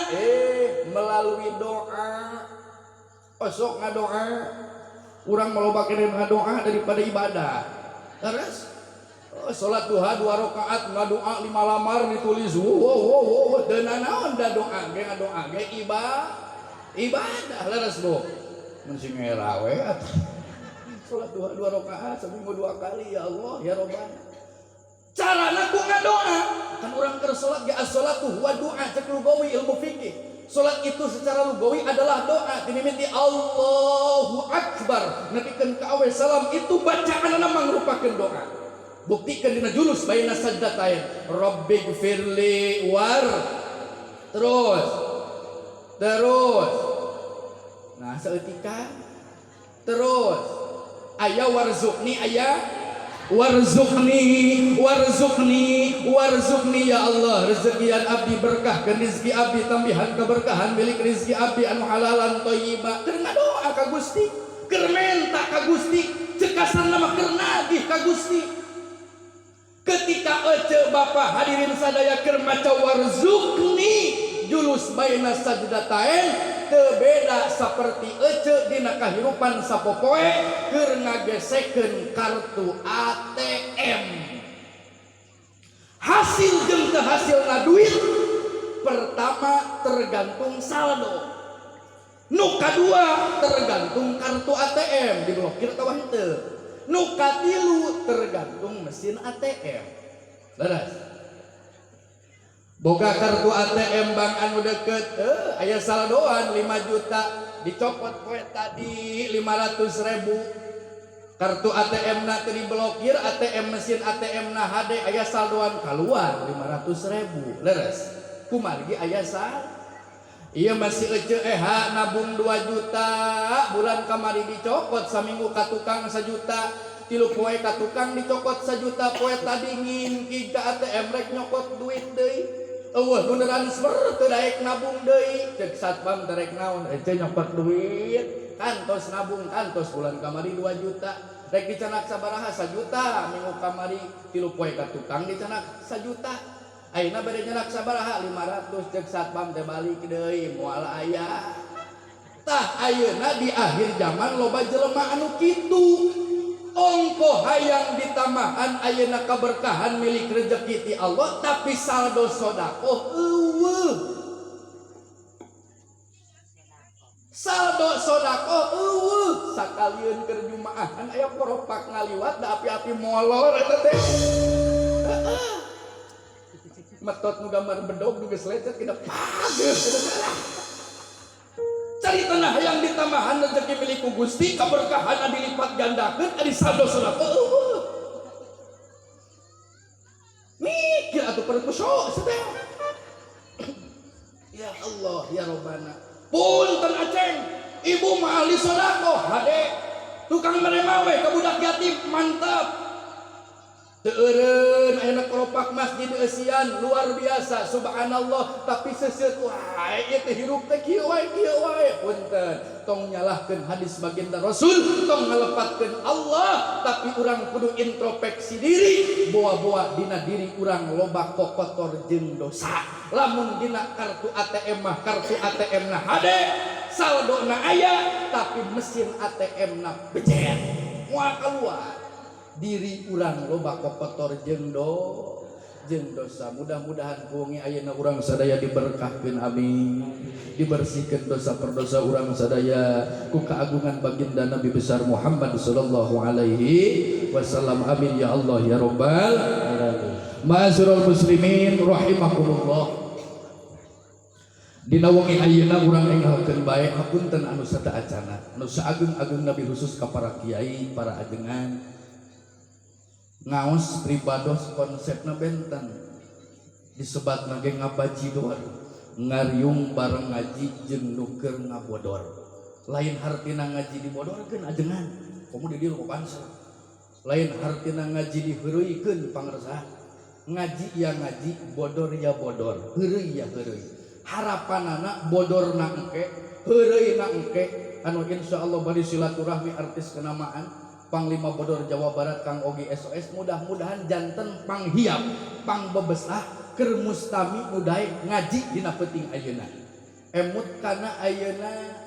Melalui doa. Osok ngadoa. Urang maloba keneh ngadoa daripada ibadah. Terus salat duha 2 rakaat ngadoa 5 lamar ditulis. Wow wow wow teu nanaon da doa ge ngadoa ge ibadah leres bu. Mun sing ngera we atuh. Salat duha 2 rakaat seminggu 2 kali ya Allah ya Robbana. Carana ku ngadoa kan urang keur salat ge as-salatu huwa doa cek lugawi ilmu fikih. Salat itu secara lugawi adalah doa dinimiti Allahu Akbar nepikeun ka awe salam itu bacaanna mangrupakeun doa. Buktikeun dina julus baina sajdatain Rabbighfirli war terus terus nah saeutika terus aya warzuqni aya warzuqni warzuqni warzuqni ya Allah rezekian abdi berkah ke rezeki abdi tambihan keberkahan milik rezeki abdi anu halalan thayyibah keur ngadoa ka Gusti keur menta ka Gusti cekasan mah keur nagih ka Gusti. Ketika ece bapak hadirin sadaya keur maca warzuqni julus baina sajdatain teu beda saperti ece dina kahirupan sapopoe keur ngagesekeun kartu ATM. Hasil jeung teu hasilna duit pertama tergantung saldo. Nu kadua tergantung kartu ATM diblokir atawa henteu. Nu katilu tergantung mesin ATM. Leres. Boga kartu ATM bank anu deket, aya saldoan 5 juta, dicopot poe tadi 500.000. Kartu ATM na teu diblokir, ATM mesin ATM na HD aya saldoan keluar 500.000. Leres. Kumargi aya sal. Ieu masih ece eha nabung 2 juta, bulan kamari dicopot saminggu ka tukang 1 juta. Tilu poe ka tukang dicokot 1 juta, poe tadi ngingkig ka ATM rek nyokot duit deui. Eueuh nu transfer teu daek nabung deui. Ceuk satpam teh rek naon? Ece nyokot duit. Kantos nabung kantos bulan kamari 2 juta. Rek dicanak sabaraha 1 juta, minggu kamari tilu poe ka tukang dicanak 1 juta. Ayeuna bade nyanak sabaraha 500 ceuk satpam teh balik deui moal aya. Tah ayeuna di akhir zaman loba jelema anu kitu. Ongko hayang ditambahan ayeuna kaberkahan milik rezeki ti Allah, tapi saldo sodakoh eueuh. Saldo sodakoh eueuh. Sakalieun keur jumaahan aya poropak ngaliwat da api-api molor eta teh. Metot nu gambar bedog nu geus lecet kita pageus. Cari tanah yang ditambahan rezeki milik ku Gusti, keberkahan dilipat gandakeun ari saldo sodakoh eueuh. Mikir atuh perkusuk teh. Ya Allah ya Robbana. Punten aceng, ibu mah ahli sodakoh hade. Tukang mere mawe ka budak yatim mantap. Teu eureun ayeuna keropak masjid eusian luar biasa subhanallah, tapi seuseut wae ieu teh hirup teh kieu wae kieu wae. Punten, tong nyalahkeun hadis baginda Rasul, tong ngalepatkeun Allah, tapi urang kudu introspeksi diri, boa-boa dina diri urang loba kokotor jeung dosa. Lamun dina kartu ATM mah kartu ATM na hade, saldo na aya, tapi mesin ATM na bejet moal keluar. Diri urang loba kokotor jeung dosa. Mudah-mudahan kuwengi ayeuna urang sadaya diberkahkeun, amin. Dibersihkeun dosa perdosa urang sadaya ku keagungan baginda Nabi besar Muhammad sallallahu alaihi wasallam, amin ya Allah ya rabbal alamin. Ma'asyiral muslimin rahimakumullah. Dina wengi ayeuna urang enggalkeun bae, hapunten anu sateu acana, anu saageng-ageng Nabi khusus ka para kiai, para ajengan. Ngaos pribados konsepna benten disebatna ge ngabajidor, ngariung bareng ngaji jeung nu keur ngabodor. Lain hartina ngaji dibodorkeun ajengan, komo di dieu banser. Lain hartina ngaji diheureuykeun pangersa. Ngaji ya ngaji, bodor ya bodor, heureuy ya heureuy. Harapanana bodorna engke, heureuyna engke, anu insyaallah bari silaturahmi artis kenamaan Panglima Bodor Jawa Barat Kang Ogi SOS, mudah-mudahan janten panghiap pangbebesah keur mustami nu daek ngaji dina peuting ayeuna. Emut kana ayeuna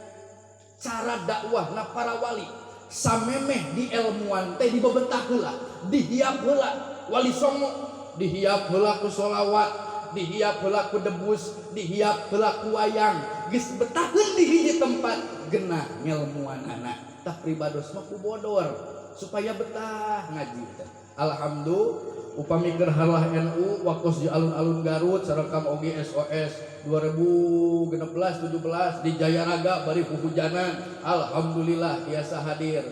cara dakwahna para wali samemeh di ilmuan teh dibebetah heula, dihiap heula. Wali Songo dihiap heula ku sholawat, dihiap heula ku debus, dihiap heula ku wayang, geus betaheun di hiji tempat genah ngelmuanana. Tah pribados mah ku bodor supaya betah ngaji teh. Alhamdulillah upami keur halah NU waktos di alun-alun Garut sareng Kang Ogi SOS 2016 17 di Jayaraga bari huhujanan, alhamdulillah biasa hadir.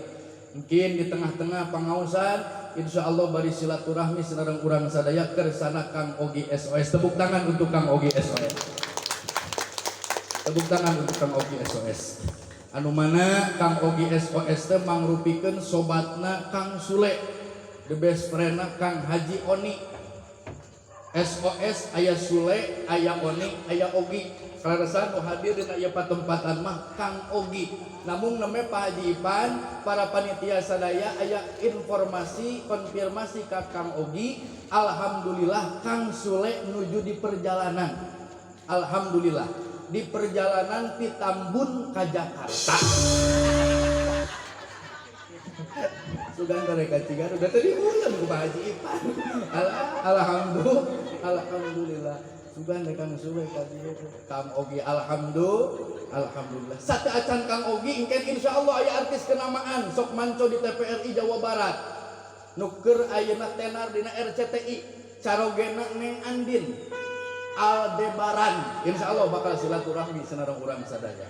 Mungkin di tengah-tengah pangaosan insyaallah bari silaturahmi sareng urang sadaya kersana Kang Ogi SOS. Tepuk tangan untuk Kang Ogi SOS. Tepuk tangan untuk Kang Ogi SOS. Anu mana Kang Ogi SOS teh mangrupikeun sobatna Kang Sule, the best friendna Kang Haji Oni. SOS aya Sule, aya Oni, aya Ogi. Kaleresan nu hadir dina ieu patempatan mah Kang Ogi. Namun namanya Pak Haji Ipan, para panitia sadaya aya informasi konfirmasi ka Kang Ogi, alhamdulillah Kang Sule nuju di perjalanan. Alhamdulillah di perjalanan ti Tambun ka Jakarta. Sugan mereka ciga udah tadi ulang ku Pak Haji Ipan. Alhamdulillah. Sugan Kang Sule ka dieu Kang Ogi, alhamdulillah. Sate acan Kang Ogi engken insyaallah aya artis kenamaan sok manco di TVRI Jawa Barat. Nu keur ayeuna tenar dina RCTI, carogena Neng Andin Aldebaran. Insyaallah bakal silaturahmi sareng urang sadaya.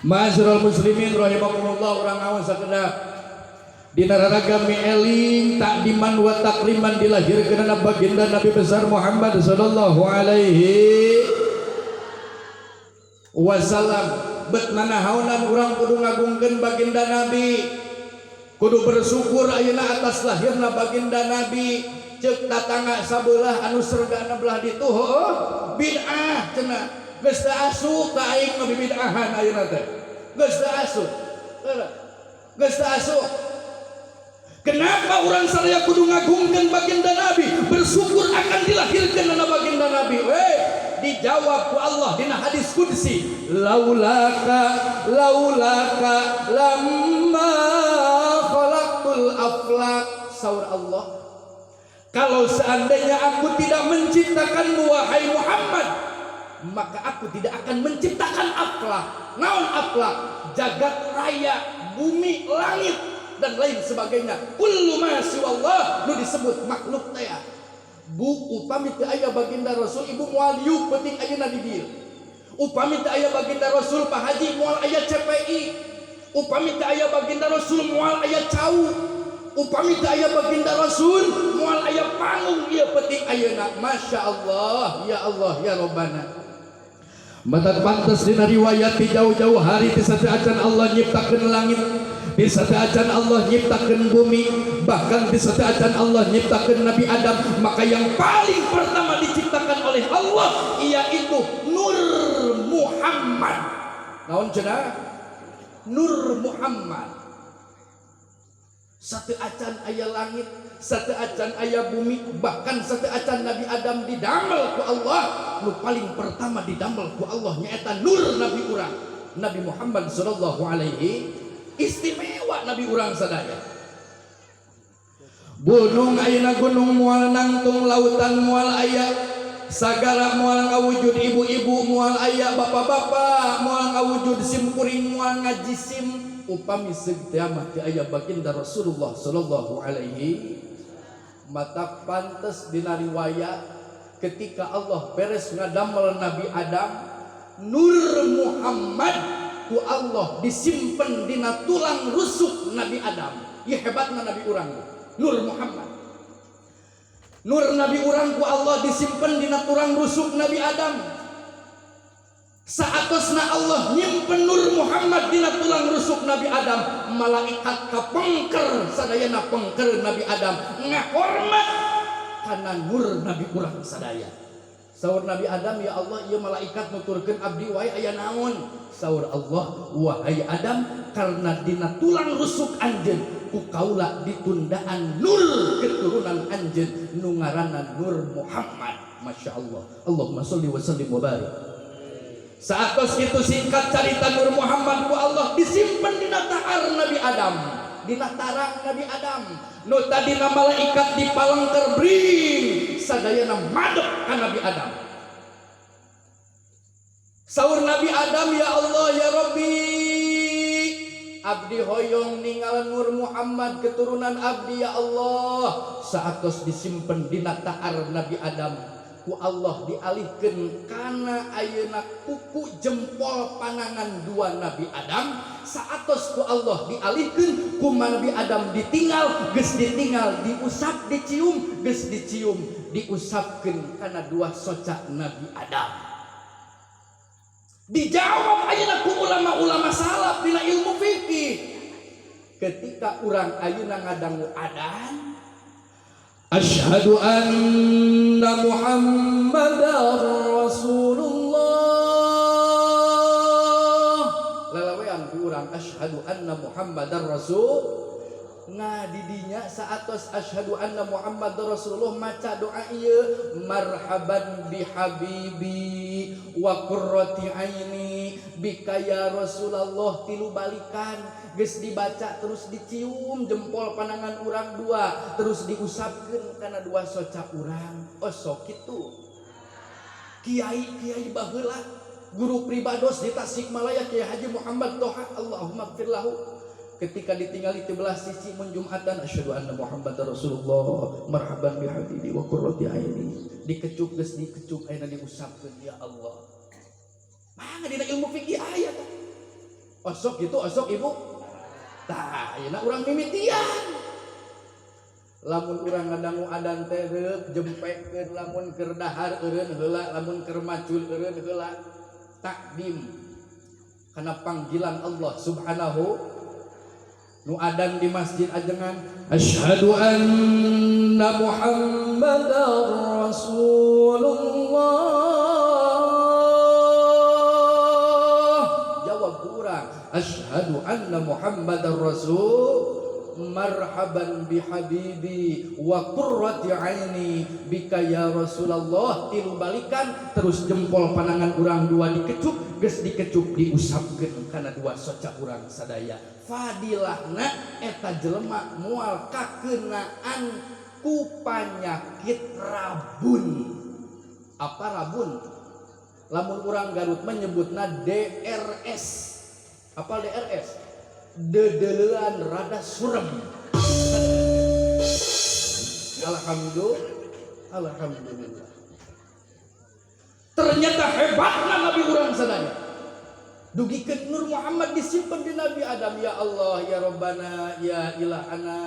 Ma'asyiral muslimin rahimakumullah, urang ngaos sakedap. Dina raraga mieling takdiman wa takriman dilahirkeunana baginda Nabi besar Muhammad sallallahu alaihi wasallam. Bet nanahaonan urang kudu ngagungkeun baginda Nabi, kudu bersyukur ayeuna atas lahirna baginda Nabi. Ceuk tatangga sabelah anu sergana belah ditu, heuh bid'ah cenah, geus teu asup ka aing mah bid'ahan ayeuna teh, geus teu asup, geus teu asup. Kenapa orang sadaya kudu ngagungkeun baginda Nabi, bersyukur akan dilahirkeun baginda Nabi? Weh, Dijawab ku Allah dina hadis qudsi, laulaka laulaka lamma khalaqtul aflak. Saur Allah, kalau seandainya aku tidak menciptakanmu wahai Muhammad, maka aku tidak akan menciptakan aflak. Naon aflak? Jagat raya, bumi, langit, dan lain sebagainya. Kullu ma siwallah nu disebut makhluk teh. Bu, upami teu aya baginda Rasul, ibu moal diuk penting ayeuna di dieu. Upami teu aya baginda Rasul, Pak Haji, moal aya CPI. Upami teu aya baginda Rasul, moal aya cau. Upami teu aya baginda Rasul, moal aya panggung ieu penting ayeuna. Masya Allah, ya Allah, ya Robbana. Matak pantes dina riwayat di jauh-jauh hari ti acan Allah nyiptakeun langit, di acan Allah nyiptakeun bumi, bahkan di acan Allah nyiptakeun Nabi Adam, maka yang paling pertama diciptakan oleh Allah yaitu Nur Muhammad. Naon cenah? Nur Muhammad. Sateuacan aya langit, sateuacan aya bumi, bahkan sateuacan Nabi Adam didamel ku Allah, nu paling pertama didamel ku Allah nyaeta nur Nabi urang, Nabi Muhammad sallallahu alaihi. Istimewa Nabi urang sadaya. Gunung ayeuna, gunung moal nangtung, lautan moal aya, sagara moal ngawujud, ibu-ibu moal aya, bapak-bapak moal ngawujud, simkuring moal ngajisim upami seug teh mah teu aya baginda Rasulullah sallallahu alaihi. Matak pantes dina riwayat, ketika Allah beres ngadamel Nabi Adam, Nur Muhammad ku Allah disimpen dina tulang rusuk Nabi Adam. Ya, hebatna Nabi urang, Nur Muhammad. Nur Nabi urang ku Allah disimpen dina tulang rusuk Nabi Adam. Saatosna Allah nyimpen Nur Muhammad dina tulang rusuk Nabi Adam, malaikat kapengker sadayana, pengker Nabi Adam, ngahormat kana nur Nabi urang sadaya. Saur Nabi Adam, "Ya Allah, ieu malaikat nuturkeun abdi wae, aya naon?" Saur Allah, "Wahai Adam, karena dina tulang rusuk anjeun ku kaula ditundaan nur keturunan anjeun nu ngaranna Nur Muhammad." Masya Allah. Allahumma sholli wa sallim wa barik. Saat itu, singkat carita, Nur Muhammad ku Allah disimpan dina tahar Nabi Adam, dina tarang Nabi Adam. Nu tadina malaikat di palengker bring sadayana madep ka Nabi Adam. Saur Nabi Adam, "Ya Allah, ya Rabbi, abdi hoyong ninggal Nur Muhammad keturunan abdi, ya Allah." Saatos disimpen dina tahar Nabi Adam, ku Allah dialihkan kana ayeuna kuku jempol panangan dua Nabi Adam. Saatos ku Allah dialihkan, ku Nabi Adam ditinggal, geus ditinggal diusap, dicium, geus dicium diusapkeun kana dua soca Nabi Adam. Dijawab ayeuna ku ulama-ulama salaf dina ilmu fikih, ketika urang ayeuna ngadangu adan, Asyhadu anna Muhammadar Rasulullah. Lalawean ku urang, asyhadu anna Muhammadar Rasul. Nah, didinya saatos asyhadu anna Muhammadar Rasulullah, maca doa ieu, marhaban bi habibi wa qurrati aini bika ya Rasulullah, tilu balikan. Geus dibaca, terus dicium jempol panangan urang dua, terus diusapkeun kana dua soca urang. Oh, sok kitu. Kiai kiai baheula, guru pribados di Tasikmalaya, Kiai Haji Muhammad Toha, Allahumma gfirlahu, ketika ditinggali di belah sisi mun Jumatan, asyhadu anna Muhammadar Rasulullah, marhaban bi habibi wa qurrati aini, dikecup, geus dikecup ayeuna diusapkeun. Ya Allah, mangga dina ilmu fikih aya tah. Osok gitu, osok ibu. Tah, ayeuna urang mimitian. Lamun urang ngadangu adan teh reup jempekeun, lamun keur dahar eureun heula, lamun keur macul eureun heula, takdim karena panggilan Allah Subhanahu. Nu adan di masjid ajengan, Asyhadu anna Muhammadar Rasulullah. Jawab ku urang, asyhadu anna Muhammadar Rasul. Marhaban bihabibi wa qurrati aini bika ya Rasulullah. Tilu balikan terus jempol panangan urang dua dikecup, geus dikecup diusapkeun kana dua soca urang sadaya. Fadilahna eta jelema moal kakenaan ku panyakit rabun. Apa rabun? Lamun urang Garut menyebutna DRS. Apa DRS? Dedelean rada surem. Alhamdulillah. Alhamdulillah. Ternyata hebatna Nabi urang sadaya. Dugikeun Nur Muhammad disimpen di Nabi Adam. Ya Allah, ya Rabbana, ya Ilahana.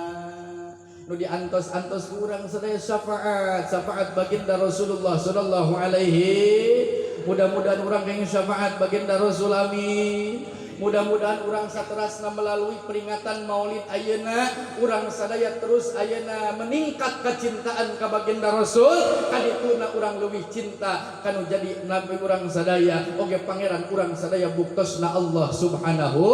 Nu diantos-antos ku urang sadaya syafaat, syafaat baginda Rasulullah sallallahu alaihi. Mudah-mudahan urang kenging syafaat baginda Rasul, amin. Mudah-mudahan urang saterasna melalui peringatan Maulid ayeuna urang sadaya terus ayeuna meningkat kecintaan ka baginda Rasul, kadituna urang leuwih cinta kanu jadi nabi urang sadaya oge pangeran urang sadaya buktosna Allah Subhanahu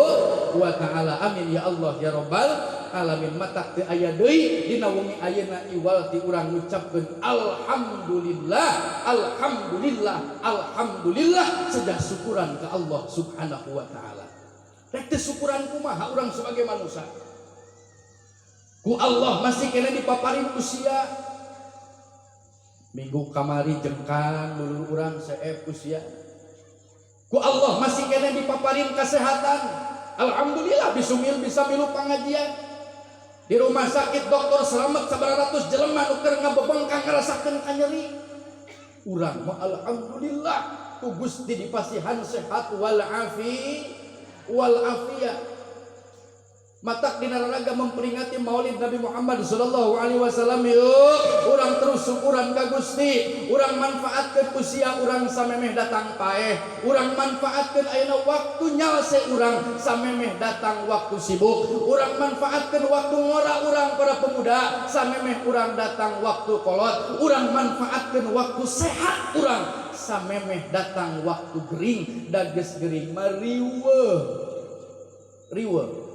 wa taala. Amin ya Allah ya rabbal alamin. Matak teu aya deui dina wengi ayeuna iwal ti urang ngucapkeun alhamdulillah, alhamdulillah, alhamdulillah, sejah syukuran ka Allah Subhanahu wa taala. Rek teu syukuran kumaha urang sebagai manusia? Ku Allah masih kena dipaparin usia. Minggu kamari jengkang dulur urang seep usia. Ku Allah masih kena dipaparin kesehatan. Alhamdulillah bisumil bisa milu pengajian. Di rumah sakit dokter selamat sabaratus jelema nu keur ngabebengkang ngarasakeun kanyeri. Urang mah alhamdulillah ku Gusti dipasihan sehat wal afi wal afiyah. Matak dina raraga memperingati Maulid Nabi Muhammad sallallahu alaihi wasallam, yuk urang terus syukuran ka Gusti, urang manfaatkeun usia urang samemeh datang paeh, urang manfaatkeun ayeuna waktu nyalse urang samemeh datang waktu sibuk, urang manfaatkeun waktu ngora urang para pemuda samemeh urang datang waktu kolot, urang manfaatkeun waktu sehat urang samemeh datang waktu gering. Dages gering mah riweuh, riweuh,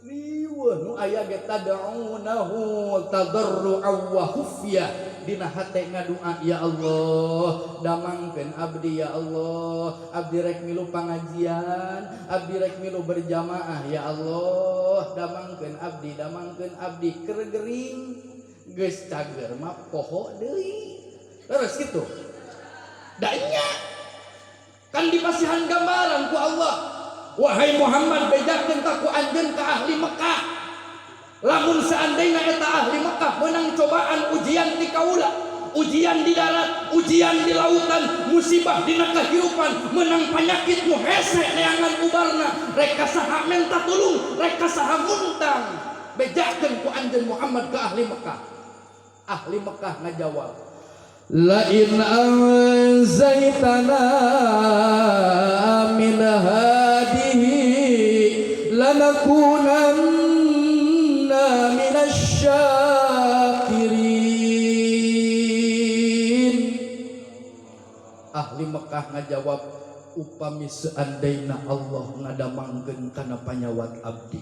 riweuh. Nu aya ge tad'unahu tadarru'an wa khufya, dina hate ngadua, ya Allah damangkeun abdi, ya Allah abdi rek milu pangajian, abdi rek milu berjamaah, ya Allah damangkeun abdi, damangkeun abdi. Keur gering geus cager mah poho deui terus kitu. Da nya kan dipasihan gambaran ku Allah, wahai Muhammad, bejakeun ka ku anjeun ka ahli Mekah, lamun seandainya eta ahli Mekah menang cobaan ujian ti kaula, ujian di darat, ujian di lautan, musibah dina kehidupan, menang penyakit nu hese neangan ubarna, rek ka saha menta tulung, rek ka saha muntang? Bejakeun ku anjeun Muhammad ke ahli Mekah. Ahli Mekah ngajawab, La in anjaitana min hadihi lanakunanna minasyakirin. Ahli Mekah ngajawab, upami seandainya Allah ngadamangkeun kana panyawat abdi,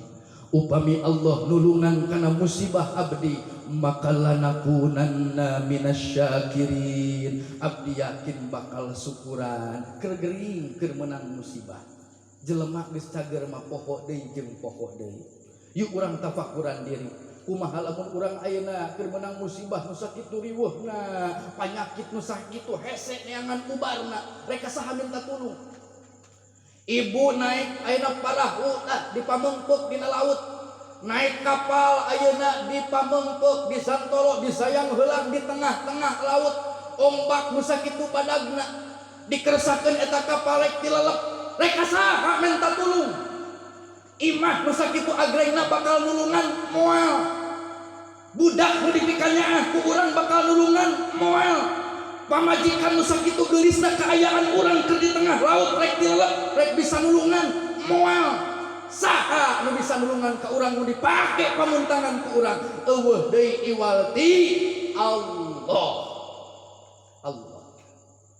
upami Allah nulungan kana musibah abdi, maka lanakunanna minasyakirin, abdi yakin bakal syukuran. Keur gering, keur menang musibah, jelema geus cager mah poho deui jeung poho deui. Yuk urang tafakuran diri, kumaha lamun urang ayeuna keur menang musibah nu sakitu riweuhna, panyakit nu sakitu hese neangan ubarna, rek ka saha minta tulung? Ibu naik ayeuna parahu tah di Pameungpeuk dina laut, naik kapal ayeuna di Pameungpeuk, di Santolo, di Sayang Heulang, di tengah-tengah laut, ombak nu sakitu badagna, dikersakeun eta kapal rek tilelep, rek ka saha minta tulung? Imah nu sakitu agrengna bakal nulungan moal? Budak nu dipikanyaah ku urang bakal nulungan moal? Pamajikan nu sakitu geulisna kaayaan urang keur di tengah laut rek tilelep, rek bisa nulungan moal? Saha nu bisa nulungan ka urang, nu dipake pamuntangan ku urang? Euweuh deui iwal ti Allah. Allah.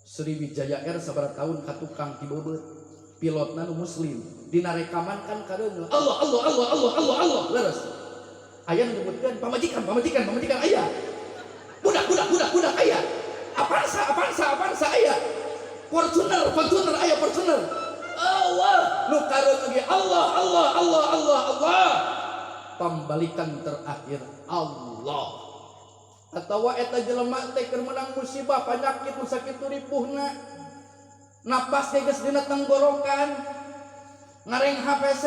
Sriwijaya Air sabaraha tahun ka tukang tibebeut, pilotna nu muslim, dina rekaman kan kadeungeu, Allah, Allah, Allah, Allah, Allah, Allah. Leres. Aya nu nyebutkeun pamajikan, pamajikan, pamajikan aya. Budak, budak, budak, budak aya. Avanza, Avanza, Avanza aya. Fortuner, Fortuner aya, Fortuner. Allah, nu kareun ge Allah, Allah, Allah, Allah, Allah. Pambalikan terakhir Allah. Atawa eta jelema teh keur meunang musibah, penyakit nu sakitu ripuhna. Napas ge geus dina tenggorokan. Ngareng HPC.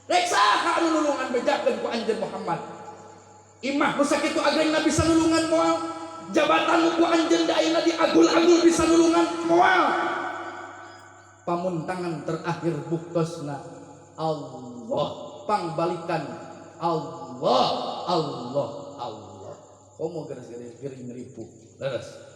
Rek saha anu nulungan, bejakeun ku anjeun Muhammad? Imah nu sakitu agrengna bisa nulungan moal? Jabatan nu ku anjeun da ayeuna diagul-agul bisa nulungan moal? Pamuntangan terakhir buktosna Allah, pangbalikan Allah, Allah, Allah. Komo geus gering ripuh, leres.